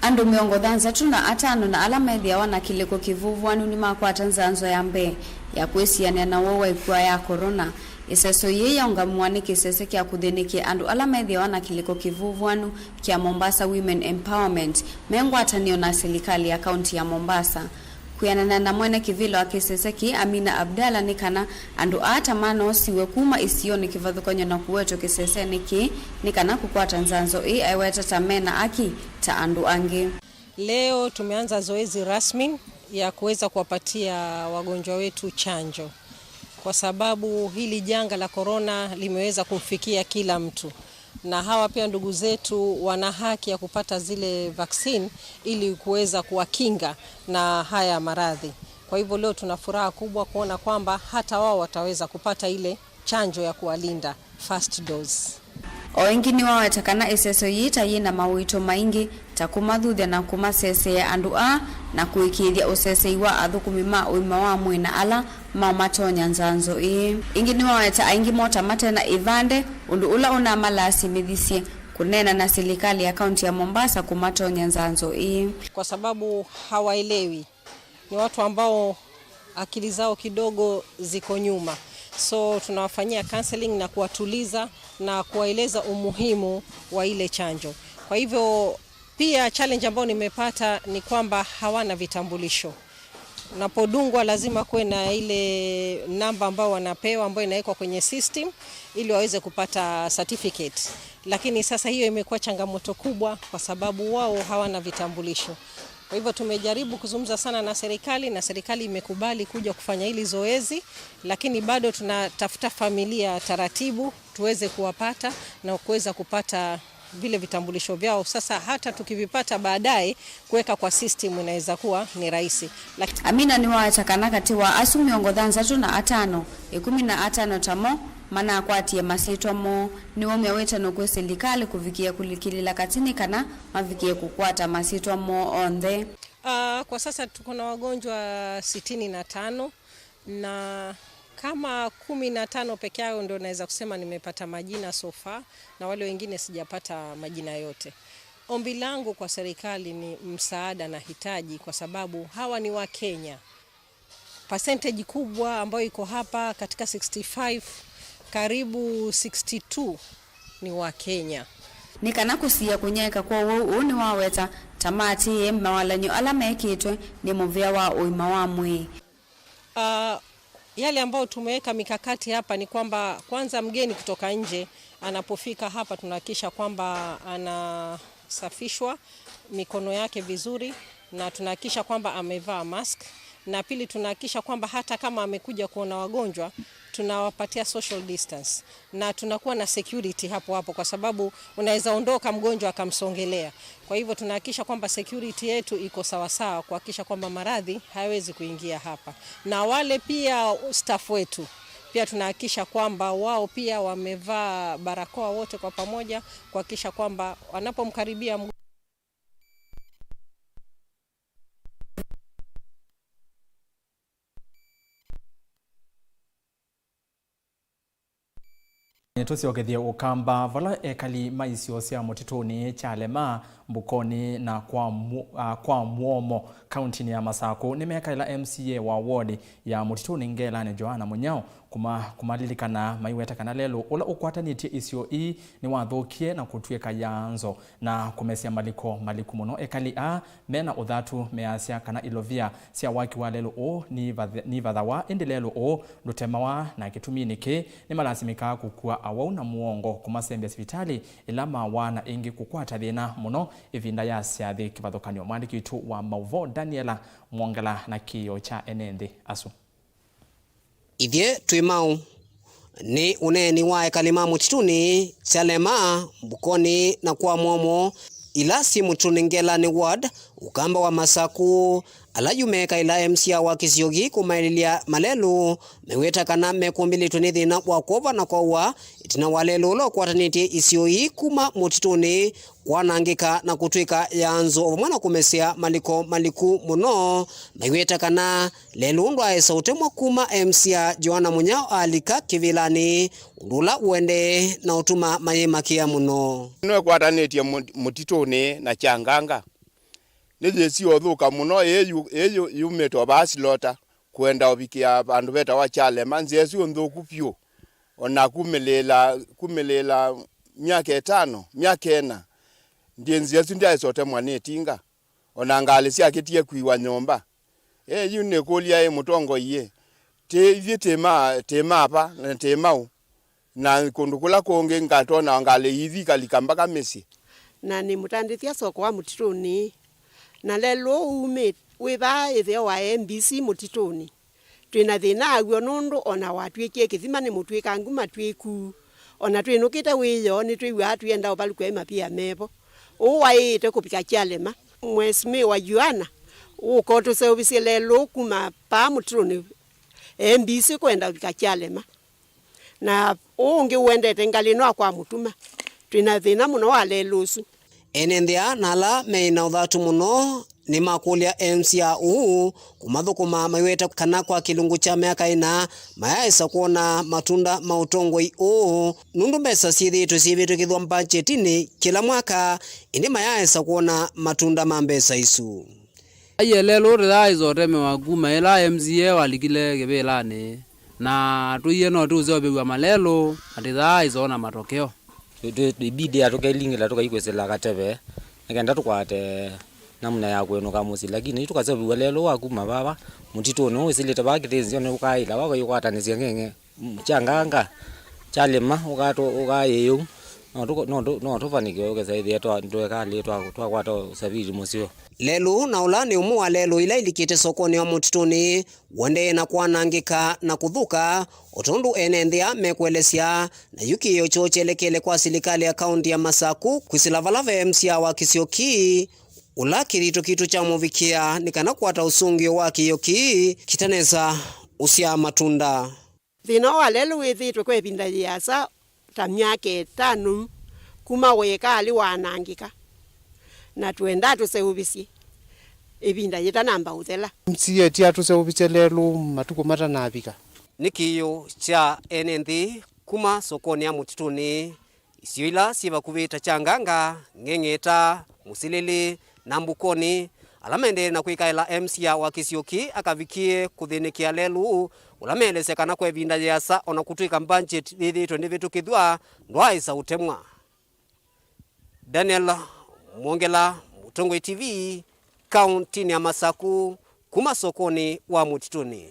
Andũ mĩongo thanthatũ na atano na ala methĩawa na kĩlĩko kĩvuvwanu nĩmakwata nzanzo ya mbee ya kwĩsianĩa na ũwau wa ĩkua ya korona Ĩseso yĩĩ yaũngamĩwa nĩ kĩsese kya kũthĩnĩkĩa andũ ala methĩawa na kĩlĩko kĩvũvũanu kya Mombasa Women Empowerment me ngwatanĩo na silikalĩ ya kaunti ya Mombasa. Kwĩanana na mwene kĩvĩla wa kĩsese kĩĩ, Amina Abdalla, nĩ kana andũ aa ta manoosiwe kuma isionĩ kĩvathũkany'o na kũwetwe kĩsesenĩ kĩĩ nĩ kana kũkwata nzanzo ĩĩ, aiweta ta mena aki ta andũ angĩ. Leo tumeanza zoezi rasmi ya kuweza kuwapatia wagonjwa wetu chanjo, kwa sababu hili janga la korona limeweza kumfikia kila mtu, na hawa pia ndugu zetu wana haki ya kupata zile vaccine ili kuweza kuwakinga na haya maradhi. Kwa hivyo leo tuna furaha kubwa kuona kwamba hata wao wataweza kupata ile chanjo ya kuwalinda, first dose. O ĩngĩ nĩwaweta kana ĩseso yĩĩ ta yĩ na mawĩto maingĩ ta kũmathuthya na kũmaseseea andũ aa na kũĩkĩĩthya ũsesei wa athũkũmi ma ũima wa mwĩĩ na ala maũmatonya nzanzo ĩĩ. Ĩngĩ nĩwaweta aingĩ mo ta mate na ĩvande, ũndũ ũla ũnamalasimĩthisye kũneena na silikalĩ ya kaunti ya Mombasa kũmatonya nzanzo ĩĩ. Kwa sababu hawaelewi. Ni watu ambao akili zao kidogo ziko nyuma. So tunawafanyia counseling na kuwatuliza na kuwaeleza umuhimu wa ile chanjo. Kwa hivyo pia challenge ambayo nimepata ni kwamba hawana vitambulisho. Unapodungwa lazima kuwe na ile namba ambayo wanapewa ambayo inawekwa kwenye system ili waweze kupata certificate. Lakini sasa hiyo imekuwa changamoto kubwa kwa sababu wao hawana vitambulisho. Kwa hivyo tumejaribu kuzungumza sana na serikali na serikali imekubali kuja kufanya hili zoezi, lakini bado tunatafuta familia taratibu tuweze kuwapata na kuweza kupata vile vitambulisho vyao. Sasa hata tukivipata baadaye, kuweka kwa system inaweza kuwa ni rahisi. Lak- Amina nĩwaweta kana katĩ wa asu mĩongo thanthatũ na atano, ĩkũmi na atano tamo manakwatie masyĩtwa moo. Nĩwaumya wĩtano kwĩ silikalĩ kũvikĩa kũlikĩlĩla katĩ nĩ kana mavikĩe kũkwata masyĩtwa moo onthe. Ah, kwa sasa tuko na wagonjwa sitini na tano na kama kumi na tano peke yao ndio naweza kusema nimepata majina so far, na wale wengine sijapata majina yote. Ombi langu kwa serikali ni msaada na hitaji, kwa sababu hawa ni wa Kenya. Percentage kubwa ambayo iko hapa katika sixty-five, karibu sixty-two ni wa Kenya. Nĩ kana kũsiĩa kũnyaĩĩka kwa ũwau ũũ nĩwaweta ta maatĩĩe mawalany'o ala mekĩtwe nĩ mũvĩa wa ũima wa mwĩĩ. Ah, yale ambayo tumeweka mikakati hapa ni kwamba kwanza mgeni kutoka nje anapofika hapa tunahakikisha kwamba anasafishwa mikono yake vizuri na tunahakikisha kwamba amevaa mask, na pili tunahakikisha kwamba hata kama amekuja kuona wagonjwa tunawapatia social distance na tunakuwa na security hapo hapo, kwa sababu unaweza ondoka mgonjwa akamsongelea. Kwa hivyo tunahakikisha kwamba security yetu iko sawasawa kuhakikisha kwamba maradhi hayawezi kuingia hapa, na wale pia staff wetu pia tunahakikisha kwamba wao pia wamevaa barakoa wote kwa pamoja, kuhakikisha kwamba wanapomkaribia mgonjwa. Nĩtũsyokethye ũkamba vala ekali ma isio sya mũtitũnĩ kya Lema, Mbukoni na kwa, mu, uh, kwa Muomo, kauntinĩ ya Masakũ, nĩmekaĩla M C A wa ward ya mũtitũnĩ Ngelanĩ Joana Mũnyao kuma, kũmalilikana maiweta kana lelũ ũla ũkwatanĩtye isio ii nĩwathũkie na kũtw'ĩka yaanzo na kũmesya maliko maliku mũno. Ekali aa mena ũthatu measya kana ilovia sya waki wa lelũ ũũ nivathe-, nivathawa, ĩndĩ lelũ ũũ ndũtemawa, na kĩtuminĩ kĩĩ nĩmalasimĩkaa kũkua awau na mũongo kũmasembya sivitalĩ ĩla mawaa na ĩngĩ kũkwata thĩna mũno ĩvinda ya syathĩ kĩvathũkany'o. Mwandĩki witũ wa maũvoo Daniela Mwongela na kĩĩo kya ene nthĩ asu. Ithyĩ twĩ mau. Nĩ ũneeni wa ekali ma mũtitũnĩ kya Lema, Mbukoni na kwa Muomo, ila syĩ mũtitũnĩ Ngelanĩ ward, ũkamba wa Masakũ, ala yu mekaĩla M C A wa kĩsio kĩĩ kũmaĩlĩlya malelũ, meweta kana mekũmbĩlĩtwe nĩ thĩna wa kwova na kwaũa ĩtina wa lelũ ũla ũkwatanĩtye isio ii kuma mũtitũnĩ kwanangĩka na kũtw'ĩka yaanzo, o vamwe na kũmesya maliko maliku mũno, maiweta kana lelũ ndwaesa ũtemwa kuma M C A Joana Mũnyao alika kĩvĩlanĩ, ũndũ ũla ũendee na ũtuma mayĩmakĩa mũno. Nĩwekwatanĩtye mũ-, mũtitũnĩ na Kyanganga. Nĩ nzĩa ĩsu ũthũka mũno, ĩĩ yu-, ĩĩ yu-, yumĩte o vaa Silota, kwenda ũvikĩa vandũ vetawa Kyalema. Nzĩa ĩsu nthũku vyũ. O na kumĩlĩĩla, kumĩlĩĩla myaka ĩtano, myaka ĩna, ndyĩ nzĩa ĩsu ndyaĩsotemwa nĩ ĩtinga, o na ngalĩ syakĩtie kwiwa nyũmba. Ĩ, yu nĩkũlya ĩ mũtongoi ĩ, tĩ ithyĩ tĩ ma, tĩ ma va na tĩ maũ? Na kũndũ kũla kũngĩ ngatwona ngalĩ ithi ikalika mbaka mĩsyĩ. Na nĩ mũtandĩthya soko wa mũtitũnĩ. Na lelũ ũũ umĩ-, wĩ vaa ĩtheo wa M B C mũtitũnĩ. Twĩ na thĩna aw'o nũndũ o na watw'ĩkie kĩthima nĩ mũtw'ĩkangu matw'ĩku. O na twĩnũkĩte wĩoo nĩtwĩw'aa twĩenda ũvalũkw'a ĩ mapia mevo. Ũũ waĩĩte kũvika kyalema. Mwesimiwa Yuana, ũka ũtũseũvĩsye lelũ kuma vaa mũtitũnĩ M B C kwenda ũvika kyalema. Na ũũ ũngĩ ũendete ngalĩ no kwa mũtuma. Twĩ na thĩna mũno wa lelũ ũsu. Ene nthĩa na ala meĩ na ũthatu mũno nĩmakũlya M C A ũũ kũmathũkũma maiweta kana kwa kĩlungu kya myaka ĩna mayaaĩsa kwona matunda ma ũtongoi ũũ, nũndũ mbesa syĩthĩĩtwe syĩvĩtũkĩthw'a mbajetinĩ kĩla mwaka, ĩndĩ mayaaĩsa kwona matunda ma mbesa isu. Aiee lelũ tũyaaĩsa ũtemewa kuma ĩla M C A walikile kĩvĩlanĩ, na tũie no tũũseũvĩw'a malelũ na tũyaaĩsa ona matokeo. Tũ- tũ- ibidi ya tũkailingĩla tũkaikwĩsĩla kateve nĩkenda tũkwate namna ya kũĩnũka mũsyĩ, lakini yu tũkaseũvĩw'a lelũ wa kuma vava mũtitũnĩ ũũ wĩsĩlĩte vaa kĩtĩnzĩonĩ ũkaĩla wakaiũkwatanĩsya ng'eng'e. Mm, kya nganga kyalĩma ũkatũ- ũkaĩĩu, no tũko- no tũ- no tũvanĩkĩwe ũkesa ĩthĩa twa- tũekalĩ twa- twakwata ũsavili mũseo. Lelũ na ũla nĩ ũmwe wa lelũ ila ilikĩte sokonĩ wa mũtitũnĩ ũendee na kwanangĩka na kũthũka, o tondũ ene nthĩa mekũelesya, na yu kĩĩo kyoo kyelekele kwa silikalĩ ya kaũntĩ ya Masaku kwĩsĩla vala ve M C A wa kĩsio kĩĩ, ũla kĩthito kitũ kyamũvikĩa nĩ kana kwata ũsũngĩo wa kĩĩo kĩĩ kĩtanesa ũsyaa matunda. Thĩna wa lelũ wĩthĩĩtwe kwa ĩvinda yĩasa ta myaka ĩtano kuma wekalĩ waanangĩka, na twendaa tũseũvĩsye ĩvinda yĩtanamba ũthela. M C A ti atũseũvĩsye lelũ matukũ matanavika. Nĩ kĩĩo kya ene nthĩ kuma sokonĩ ya mũtitũnĩ. Isio ila syĩ vakuvĩ ta Kyanganga, Ng'eng'eta, Mũsilĩlĩ, na Mbukoni, ala maendee na kwĩkaĩla M C A wa kĩsio kĩĩ akavikie kũthĩnĩkĩa lelũ ũla meelesya kana kwa ĩvinda yĩasa, o na kũtw'ĩka mbanjeti yĩthĩĩtwe ndĩvĩtũkĩthw'a, ndwaaĩsa ũtemwa. Daniel Mwongela, Mũtongoi T V, kaũntinĩ ya Masaku, kuma sokonĩ wa mũtitũnĩ.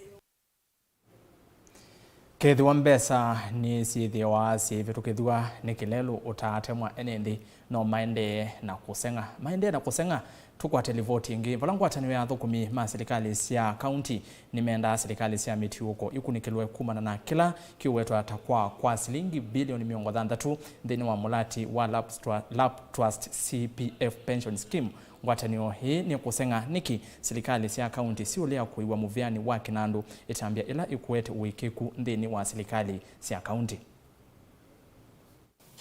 Kethĩwa mbesa nĩsyĩthĩawa syĩvĩtũkĩthw'a nĩ kĩlelũ ũtaatemwa, ene nthĩ no maendee na kũseng'a. Maendee na kũseng'a, tũkwate livoti ĩngĩ. Vala ngwatanĩo ya athũkũmi ma silikalĩ sya kaunti nĩmendaa silikalĩ sya mĩtiũko ikunĩkĩlwe kumana na kĩla kĩũwetwa ta kwaa kwa silingi bilioni mĩongo thanthatũ nthĩnĩ wa mũlati wa Lap Stra- Lap Trust C P F Pension Scheme. Ngwatanĩo ĩĩ nĩkũseng'a nĩkĩ silikalĩ sya kaunti siũlea kũiwa mũvĩanĩ wa kĩnandũ ĩtambya ĩla ĩkũete ũĩkĩĩku nthĩnĩ wa silikalĩ sya kaunti.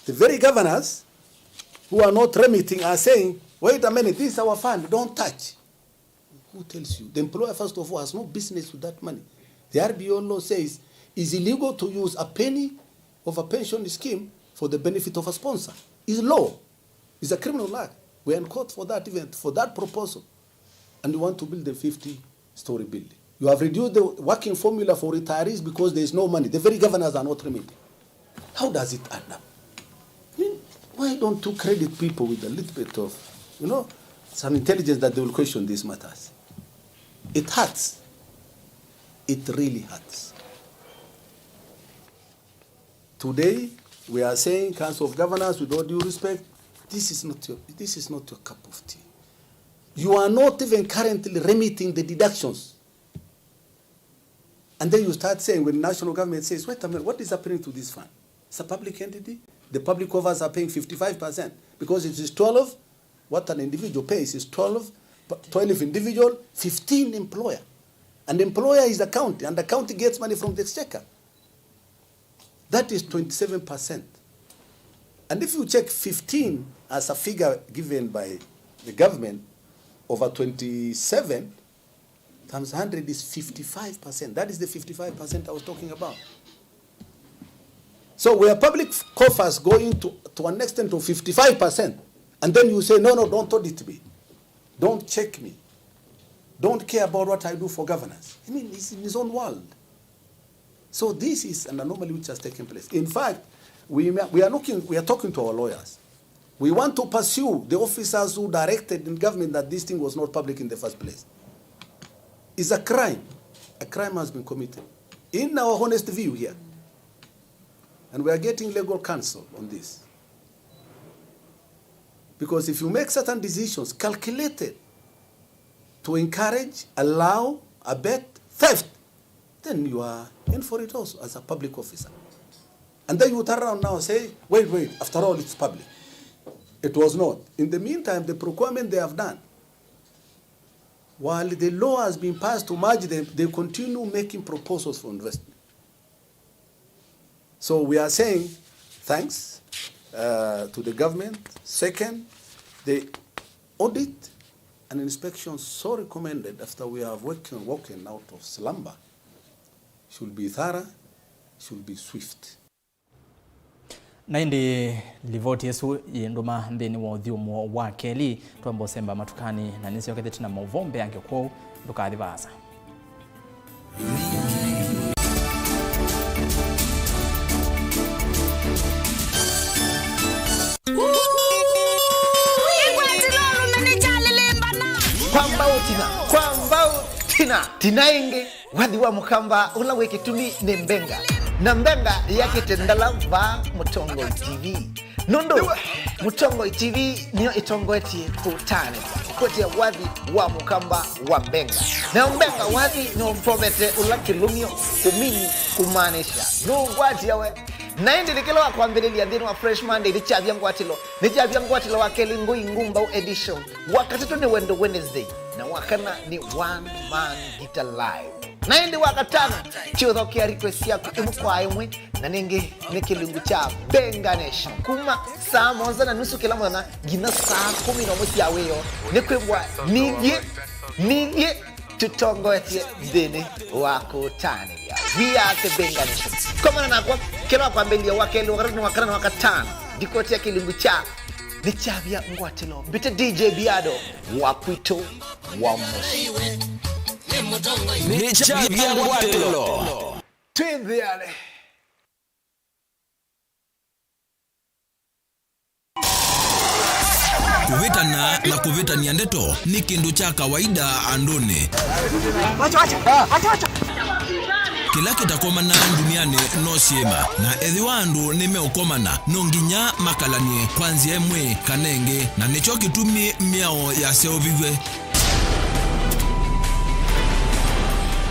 The very governors who are not remitting are saying, "Wait a minute, this is our fund, don't touch." Who tells you? The employer, first of all, has no business with that money. The R B O law says it's illegal to use a penny of a pension scheme for the benefit of a sponsor. It's law. It's a criminal act. We're in court for that, even for that proposal. And you want to build a fifty-story building. You have reduced the working formula for retirees because there is no money. The very governors are not remitting. How does it add up? I mean, why don't you credit people with a little bit of, you know, some intelligence that they will question these matters? It hurts. It really hurts. Today, we are saying, Council of Governors, with all due respect, this is not your, this is not your cup of tea. You are not even currently remitting the deductions. And then you start saying, when national government says, "Wait a minute, what is happening to this fund?" It's a public entity. The public coffers are paying fifty-five percent because it is twelve, what an individual pays is twelve, twelve individual, fifteen employer. And employer is a county, and the county gets money from the exchequer. That is twenty-seven percent. And if you check fifteen as a figure given by the government over twenty-seven, times hundred is fifty-five percent. That is the fifty-five percent I was talking about. So where public coffers go into to an extent of fifty-five percent, and then you say, "No, no, don't audit me. Don't check me. Don't care about what I do for governance." I mean, he's in his own world. So this is an anomaly which has taken place. In fact, we, we are looking, we are talking to our lawyers. We want to pursue the officers who directed in government that this thing was not public in the first place. It's a crime. A crime has been committed. In our honest view here, and we are getting legal counsel on this. Because if you make certain decisions calculated to encourage, allow, abet theft, then you are in for it also as a public officer. And then you turn around now and say, "Wait, wait, after all, it's public." It was not. In the meantime, the procurement they have done, while the law has been passed to merge them, they continue making proposals for investment. So we are saying thanks, uh, to the government. Second, the audit and inspection so recommended after we have woken, woken out of slumber should be thorough, should be swift. Na ĩndĩ livoti ĩsu yĩndũma nthĩnĩ wa ũthyũmũo wa kelĩ, twamba ũsemba matukani, na nĩsyokethĩtye na maũvoo mbeange, kwoou ndũkathi vaasa. Kwa mbau tina, kwa mbau tina, tina ĩngĩ. Wathi wa Mũkamba ũla wĩ kĩtumi nĩ Mbenga, na Mbenga yakĩte ndala vaa Mũtongoi T V. Nũndũ Mũtongoi T V nĩyo ĩtongoetye kũtanĩthya kũkwetya wathi wa Mũkamba wa Mbenga. Nayo Mbenga wathi nĩũvovete ũla kĩlũmyo kũmini kũmaanisha nũũgwatia we. Na ĩndĩ nĩ kĩla wa kwambĩlĩlya nthĩnĩ wa Fresh Monday nĩkyavya ngwatĩlo, nĩkyavya ngwatĩlo wa kelĩ Ngũi Ngumbau edition. Wa katatũ nĩ Wendo Wednesday, na wa kana nĩ One Man Guitar Live. Na ĩndĩ wa katano, kyũthokea request yaku ĩmwe kwa ĩmwe, na nĩngĩ nĩ kĩlungu kya Benga Nation. Kuma saa mũonza na nusu kĩla mũthenya nginya saa kũmi na ũmwe sya wĩoo, nĩ kwĩw'a nithyĩ, nithyĩ tũtongoetye nthĩnĩ wa kũtanĩthya. We are the Benga Nation. Komana nakwa, kĩla wa kwambĩlĩlya, wa kelĩ, wa katatũ, wa kana, na wa katano. Ndikoti ya kĩlungu kya nĩkyavya ngwatĩlo. Mbĩte D J Biado wa kwitũ wa mũsyĩ. Nĩkyavya ngwatĩlo. Twĩ nthĩanĩ. Kũvĩtana na kũvĩtany'a ndeto nĩ kĩndũ kya kawaida andũnĩ. Kĩla kĩtakomanaa ndunianĩ no syĩma, na ethĩwa andũ nĩmeũkomana, no nginya makalany'e kwa nzĩa ĩmwe kana ĩngĩ, na nĩkyo kĩtumi mĩao yaseũviw'e.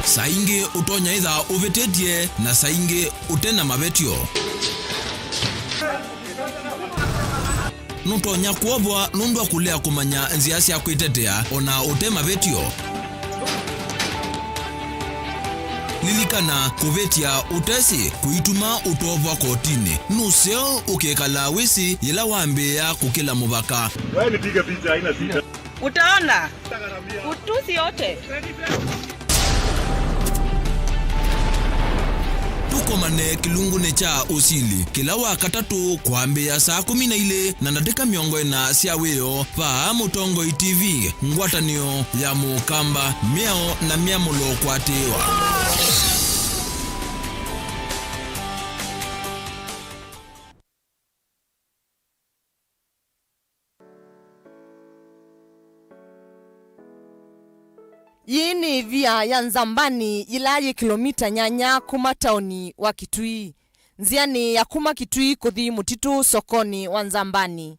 Saa ingĩ ũtonya ĩtha ũvĩtĩtye, na saa ingĩ ũte na mavetyo. Nũtonya kwovwa nũndũ wa kũlea kũmanya nzĩa sya kwĩtetea o na ũte mavetyo. Lilikana, kũvĩtya ũtesĩ kũituma ũtoovwa kotinĩ. Nũseo ũkekala wĩsĩ yĩla wambĩĩa kũkĩla mũvaka. Wewe nipige picha, haina shida. Utaona. Utusi yote. Tũkomane kĩlungunĩ kya ũsili kĩla wa katatũ kwambĩĩa saa kũmi na ilĩ na ndatĩka mĩongo ĩna sya wĩoo vaa Mũtongoi T V, ngwatanĩo ya Mũkamba, mĩao na mĩamũlo kũatĩĩwa. Yĩĩ nĩ ĩvia ya Nzambani yĩla yĩ kĩlomita nyanya kuma taoni wa Kitui, nzĩanĩ ya kuma Kitui kũthi mũtitũ sokonĩ wa Nzambani.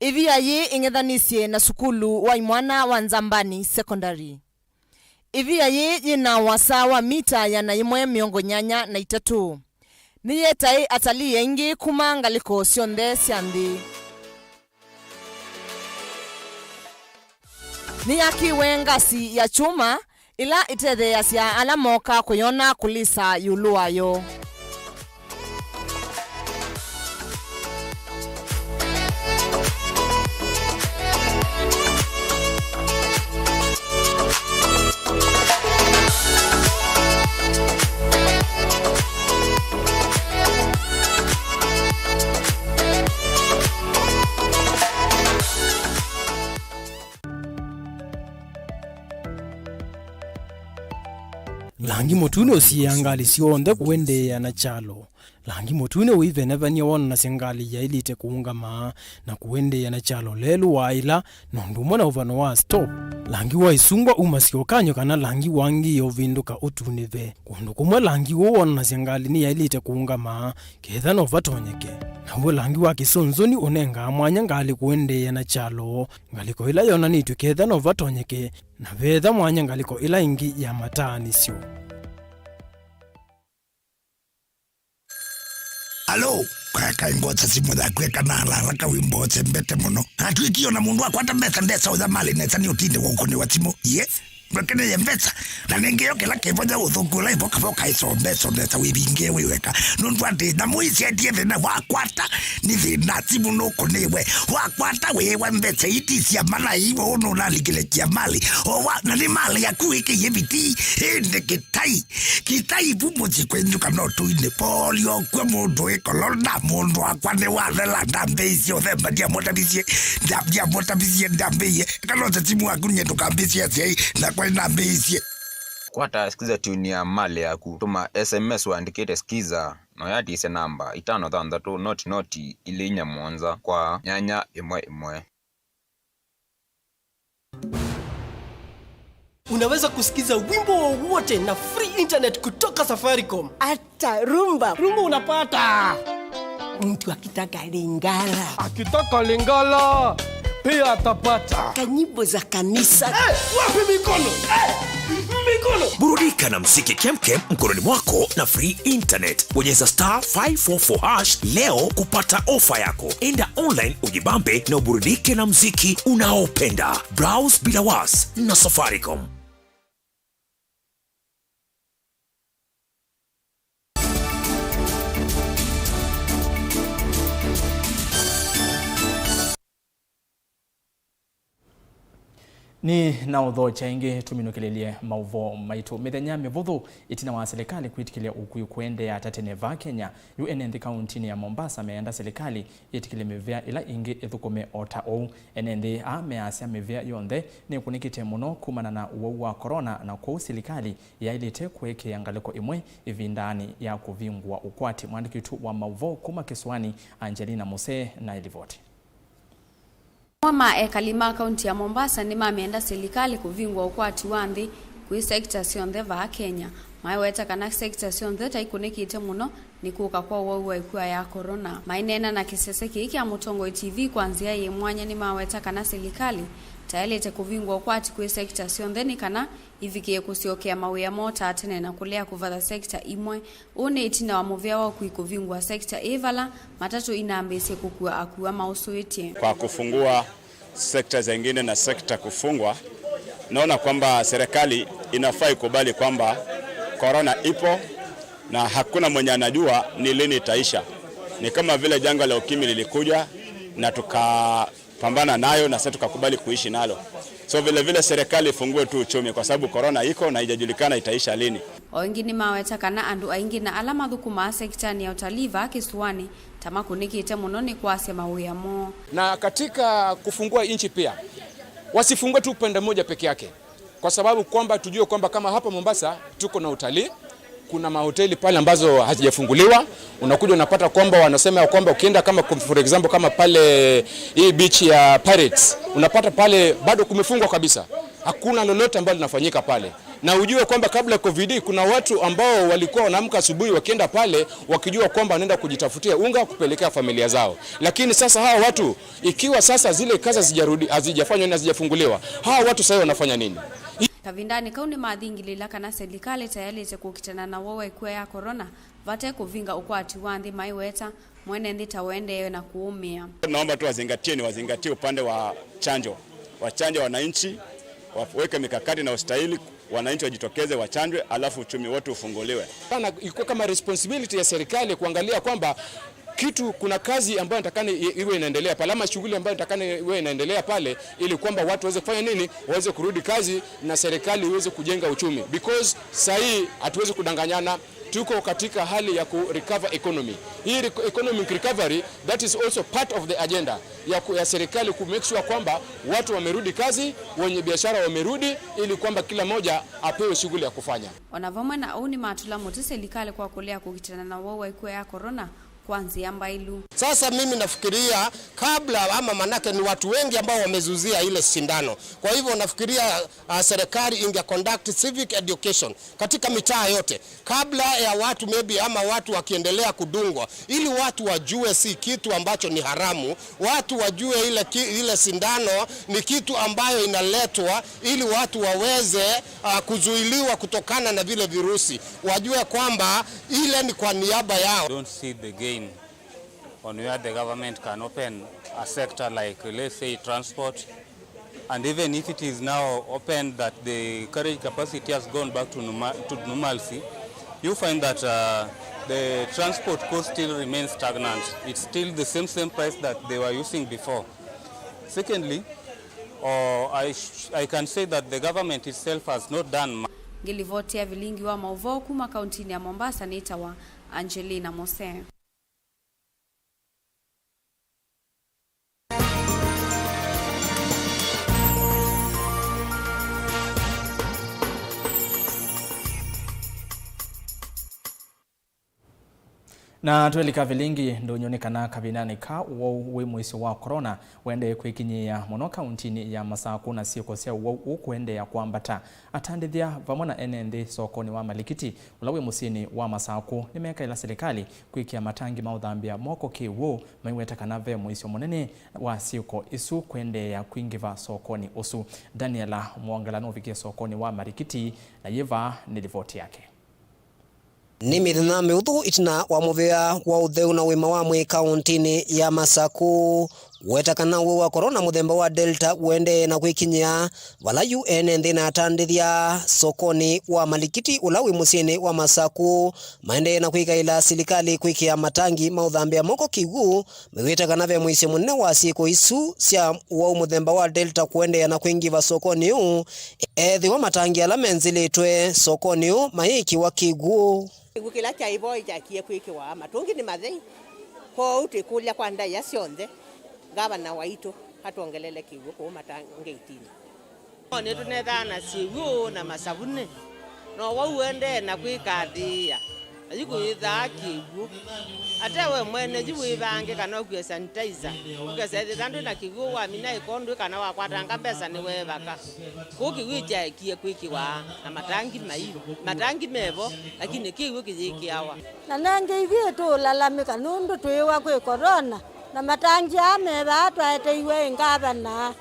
Ĩvia yĩĩ ĩng'ethanĩsye na sukulu wa imwana wa Nzambani Secondary. Ĩvia yĩĩ yĩ na ũasa wa mita ĩana yĩmwe mĩongo nyanya na itatũ. Nĩyetae atalii aingĩ kuma ngalĩko syonthe sya nthĩ. Nĩyakĩwe ngasi ya kyuma ĩla ĩtetheeasya ala mooka kũyona kũlisa ĩũlũ wayo. Langi mũtune ũsiĩĩaa ngalĩ syonthe kũendeea na kyalo. Langi mũtune ũivenevany'a wonanasya ngalĩ yaĩlĩte kũũngama na kũendeea na kyalo lelũ wa ĩla, na ũndũ ũmwe na ũvano wa stop. Langi wa ĩsungwa umasya ũkany'o kana langi wangĩĩe ũvĩndũka ũtunĩve. Kũndũ kũmwe langi ũũ wonanasya ngalĩ nĩyaĩlĩte kũũngama, ketha no vatonyeke. Naw'o langi wa kĩsũnzũni ũnengaa mwanya ngalĩ kũendeea na kyalo, ngalĩko ĩla yonanĩtw'e ketha no vatonyeke, na veetha mwanya ngalĩko ĩla ĩngĩ ya mataanĩsyo. Alo, kaeka ngwata simũ yaku eka na haraka wĩmbote mbete mũno. Natwĩkie ona mũndũ akwata mbesa, mbesa ũya malĩ nesa nĩ ũtinde wa ũkũnĩwa simũ. Ye, ndwekeneye mbesa. Na nĩngĩ yo kĩla kĩvonya ũthũku ũla ĩvoka voka ĩsombe, ĩsombe ta wĩvingie wĩ weka. Nũndũ atĩ nyamũ ici etie thĩna wakwata, nĩ thĩna simũ nũkũnĩwe. Wakwata wĩwa mbesa iti cia mana iwe ũnũnalikile kia malĩ. Owa, na nĩ malĩ yaku wĩkĩie vitii. Ĩndĩ kĩtai. Kĩtai vu mũsyĩ kwenyu kana ũtũinĩ. Polio kw'o mũndũ wĩ kolona, mũndũ wakwa nĩ wathela, ndambĩĩisye ũthemba, ndiamũtavisye, nda-, ndiamũtavisye, ndambĩĩie. Kana ũte simu waku nye ndũkambĩĩsye asyai, nakwa nĩnambĩĩisye. Kwata Skiza tune ya malĩ yaku, tũma S M S ũandĩkĩte Skiza, na ũyatisye namba itano thanthatũ noti noti ilĩ inya mũonza kwa nyanya ĩmwe ĩmwe. Unaweza kusikiza wimbo wowote na free internet kutoka Safaricom. Hata rumba. Rumba unapata. Mtu akitaka Lingala. Akitaka Lingala, pia atapata. Kanyimbo za kanisa. Eh, wapi mikono? Eh, mikono. Burudika na mziki kemkem mkononi mwako na free internet. Bonyeza star five four four hash leo kupata ofa yako. Enda online ujibambe na uburudike na mziki unaopenda. Browse bila was na Safaricom. Nĩ na ũthokya ĩngĩ, tũminũkĩlĩlye maũvoo maitũ. Mĩthenya mĩvũthũ ĩtina wa silikalĩ kwĩtĩkĩlya ũkui kũendeea ta tene vaa Kenya, yu ene nthĩ kauntinĩ ya Mombasa meenda silikalĩ yĩtĩkĩlye mĩvĩa ĩla ĩngĩ ĩthũkũme o ta ũu. Ene nthĩ aa measya mĩvĩa yonthe nĩkũnĩkĩte mũno kumana na ũwau wa corona, na kwoou silikalĩ yaĩlĩte kũekea ngalĩko ĩmwe ĩvindanĩ ya kũvingũa ũkwati. Mwandĩki witũ wa maũvoo kuma kĩsũanĩ, Angelina Musee, na ĩlivoti. Amwe ma ekali ma kaunti ya Mombasa nĩmamenda silikalĩ kũvingũa ũkwati wa nthĩ kwĩ sekita syonthe vaa Kenya. Maiweta kana sekita syonthe ta ikũnĩkĩte mũno nĩ kũka kwa ũwau wa ĩkua ya corona. Maineena na kĩsese kĩĩ kya Mũtongoi T V kwa nzĩa yĩ mwanya, nĩmaweta kana silikalĩ taĩlĩte kũvingũa ũkwati kwĩ sekita syonthe nĩ kana ivikĩe kũsyokea mawĩa moo ta tene na kũlea kũvatha sekita imwe. Ũũ nĩ ĩtina wa mũvĩa wa ũkui kũvingũa sekita ĩĩ vala matatũ inambĩĩsye kũkua akua mausũĩtye. Kwa kufungua sekta zingine na sekta kufungwa, naona kwamba serikali inafaa ikubali kwamba korona ipo na hakuna mwenye anajua ni lini itaisha. Ni kama vile janga la ukimwi lilikuja na tukapambana nayo na sasa tukakubali kuishi nalo. So vile vile serikali ifungue tu uchumi kwa sababu korona iko na haijajulikana itaisha lini. O ĩngĩ nĩmaweta kana andũ aingĩ na ala mathũkũmaa sekitanĩ ya ũtalii vaa kĩsũanĩ ta makũnĩkĩte mũno nĩ kwasya mawĩa moo. Na katika kufungua nchi pia, wasifungue tu upande mmoja peke yake, kwa sababu kwamba tujue kwamba kama hapa Mombasa tuko na utalii, kuna mahoteli pale ambazo hazijafunguliwa. Unakuja unapata kwamba wanasema ya kwamba ukienda kama, for example, kama pale hii beach ya Pirates, unapata pale bado kumefungwa kabisa, hakuna lolote ambalo linafanyika pale. Na ujue kwamba kabla ya covid kuna watu ambao walikuwa wanaamka asubuhi wakienda pale wakijua kwamba wanaenda kujitafutia unga kupelekea familia zao. Lakini sasa hawa watu, ikiwa sasa zile kazi hazijarudi, hazijafanywa na hazijafunguliwa, hawa watu sasa wanafanya nini? Kavindanĩ kau nĩmathingilĩla kana silikalĩ tayaĩlĩte kũkitana na ũwau wa ĩkua ya corona vate kũvinga ũkwati wa nthĩ, maiweta mwene nthĩ ta ũendeewe na kũũmĩa. Naomba tu wazingatie, ni wazingatie upande wa chanjo, wachanje wananchi, waweke mikakati na ustahili, wananchi wajitokeze wachanjwe, alafu uchumi wetu ufunguliwe. Sana ikuwe kama responsibility ya serikali kuangalia kwamba kitu, kuna kazi ambayo inatakana i-, iwe inaendelea pale, ama shughuli ambayo inatakana iwe inaendelea pale, ili kwamba watu waweze kufanya nini, waweze kurudi kazi na serikali iweze kujenga uchumi, because saa hii hatuwezi kudanganyana. Tuko katika hali ya ku recover economy. Hii rec-, economic recovery, that is also part of the agenda ya ku-, ya serikali ku make sure kwamba watu wamerudi kazi, wenye biashara wamerudi, ili kwamba kila moja apewe shughuli ya kufanya. O na vamwe na ũu, nĩmatũla mũtĩ silikalĩ kwa kũlea kũkitana na ũwau wa ĩkw'ũ ya corona kwa nzĩa mbaĩlu. Sasa mimi nafikiria kabla ama, manake ni watu wengi ambao wamezuzia ile sindano. Kwa hivyo nafikiria, uh, serikali inge conduct civic education katika mitaa yote, kabla ya watu maybe ama watu wakiendelea kudungwa, ili watu wajue si kitu ambacho ni haramu, watu wajue ile ki-, ile sindano ni kitu ambayo inaletwa ili watu waweze, uh, kuzuiliwa kutokana na vile virusi, wajue kwamba ile ni kwa niaba yao. Don't see the gain on where the government can open a sector like, let's say, transport. And even if it is now open that the carriage capacity has gone back to norma-, to normalcy, you find that, uh, the transport cost still remains stagnant. It's still the same, same price that they were using before. Secondly, uh, I sh-, I can say that the government itself has not done much. Ngĩlivoti ya vilingi wa maũvoo kuma kauntinĩ ya Mombasa nĩtawa Angelina Mose. Na twelika vilingi ndũnyũ nĩ kana kavindanĩ ka ũwau wĩ mũisyo wa corona, ũendee kwĩkinyĩĩa mũno kauntinĩ ya Masakũ, na syĩko sya ũwau ũũ kũendeea kwambata. Atandĩthya vamwe na ene nthĩ sokonĩ wa Malikiti, ũla wĩ mũsyĩnĩ wa Masakũ, nĩmekaĩla silikalĩ kwĩkĩa matangi ma ũthambĩa moko kĩw'ũ, maiweta kana ve mũisyo mũnene wa syĩko isu kũendeea kwingĩva sokonĩ ũsu. Daniela Mwongela nũvikie sokonĩ wa Malikiti, na yĩva nĩ livoti yake. Nĩ mĩthenya mĩũthũ ĩtina wa mũvĩa wa ũtheu na ũima wa mwĩĩ kaũntinĩ ya Masakũ kũweta kana ũwau wa corona mũthemba wa Delta ũendee na kwĩkinyĩa, vala yu ene nthĩ na atandĩthya sokonĩ wa Malikiti ũla wĩ mũsyĩnĩ wa Masakũ maendee na kwĩkaĩla silikalĩ kwĩkĩa matangi ma ũthambĩa moko kĩw'ũ, maiweta kana ve mũisyo mũnene wa syĩko isu sya ũwau mũthemba wa Delta kũendeea na kwĩngĩva sokonĩ ũũ, ethĩwa matangi ala menzĩlĩtwe sokonĩ ũũ mayĩkĩwa kĩw'ũ. Kĩw'ũ kĩla kyaĩ vo kyakie kwĩkĩwa matũngi nĩ mathei, kwoou twĩkũlya kwa ndaĩa syonthe ngavana waitũ atwongelele kĩw'ũ kũu mata-, ngeitinĩ. Nĩtũnethaa na syĩw'ũ na masavunĩ, na ũwau ũendee na kwĩkathĩĩa, na yu kũyĩthaa kĩw'ũ. Ate we mwene yu wĩvange kana ũkue sanitizer, ũkesa ethĩwa ndwĩ na kĩw'ũ wamina ĩkondwĩ kana wakwatanga mbesa nĩweevaka. Kũu kĩw'ũ kyaekie kwĩkĩwa na matangi mai, matangi mevo, lakini kĩw'ũ kĩyĩkĩawa. Na nengĩ ithyĩ tũũlalamĩka nũndũ twĩĩwa kwĩ corona, na matangi aa me vaa twaeteiwe ĩ ngavana.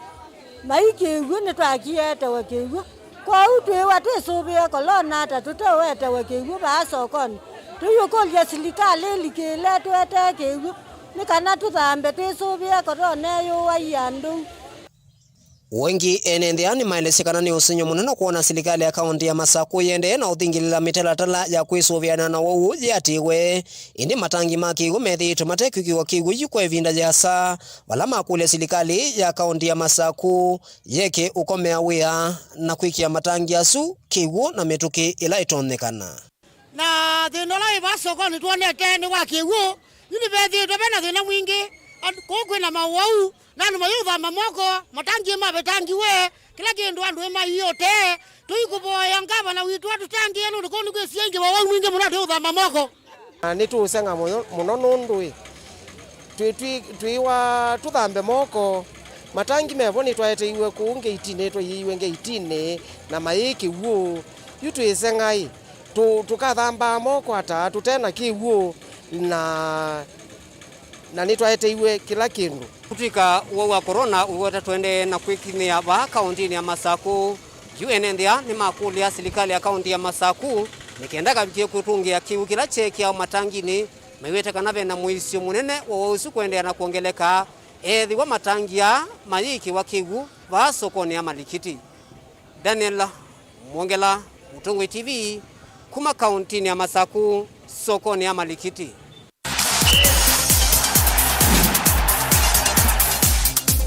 Mai kĩw'ũ nĩtwakie etewe kĩw'ũ. Kwoou twĩĩwa twĩsũvĩe corona ata tũteũetewe kĩw'ũ vaa sokonĩ? Tũiũkũlya silikalĩ ĩlikĩle tũetee kĩw'ũ nĩ kana tũthambe twĩsũvĩe corona ĩyũaie andũ. Ũngĩ, ene nthĩ aa nĩmaelesye kana nĩ ũsengy'o mũnene kwona silikalĩ ya kaũntĩ ya Masakũ yĩendee na ũthingĩlĩla mĩtalatala ya kwĩsũvĩana na ũwau ũũ yĩatĩĩwe. Ĩndĩ matangi ma kĩw'ũ methĩĩtwe matekwĩkĩwa kĩw'ũ yu kwa ĩvinda yĩasa, vala makũlya silikalĩ ya kaũntĩ ya Masakũ yeke ũkomea wĩa na kwĩkĩa matangi asu kĩw'ũ na mĩtũkĩ ĩla ĩtonyekana. Na thĩna ũla wĩ vaa sokonĩ twonete nĩ wa kĩw'ũ. Yu nĩvethĩĩtwe ve na thĩna mwingĩ. And kũu kwĩ na maũwau, na andũ mayĩũthamba moko, matangi mavetangiwe, kĩla kĩndũ andũ ĩmaiĩ ũtee. Tũikũvoya ngavana witũ atũtangĩe nũndũ kũu nĩkwĩsie ingĩ wa ũwau mwingĩ mũno atũĩũthamba moko. Na nĩtũũseng'a mũno, mũno nũndũ ĩ, twĩ, twĩ, twĩwa tũthambe moko, matangi mevo nĩtwaeteiwe kũu ngeitinĩ, twaiĩiwe ngeitinĩ na mayĩ kĩw'ũ. Yu twĩseng'a ĩ, tũ-, tũkathambaa moko ata tũte na kĩw'ũ na, na nĩtwaeteiwe kĩla kĩndũ. Kũtw'ĩka ũwau wa corona ũiweta tũendee na kwĩkinyĩa vaa kaũntĩnĩ ya Masakũ, yu ene nthĩ aa nĩmakũlya silikalĩ ya kaũntĩ ya Masakũ nĩ kenda kavikie kũtũngĩa kĩw'ũ kĩla kyeekĩawa matanginĩ, maiweta kana ve na mũisyo mũnene wa ũwau ũsu kũendeea na kwongeleka ethĩwa matangi aa mayĩkĩwa kĩw'ũ vaa sokonĩ ya Malikiti. Daniel Mwongela, Mũtongoi T V, kuma kaũntĩnĩ ya Masakũ, sokonĩ ya Malikiti.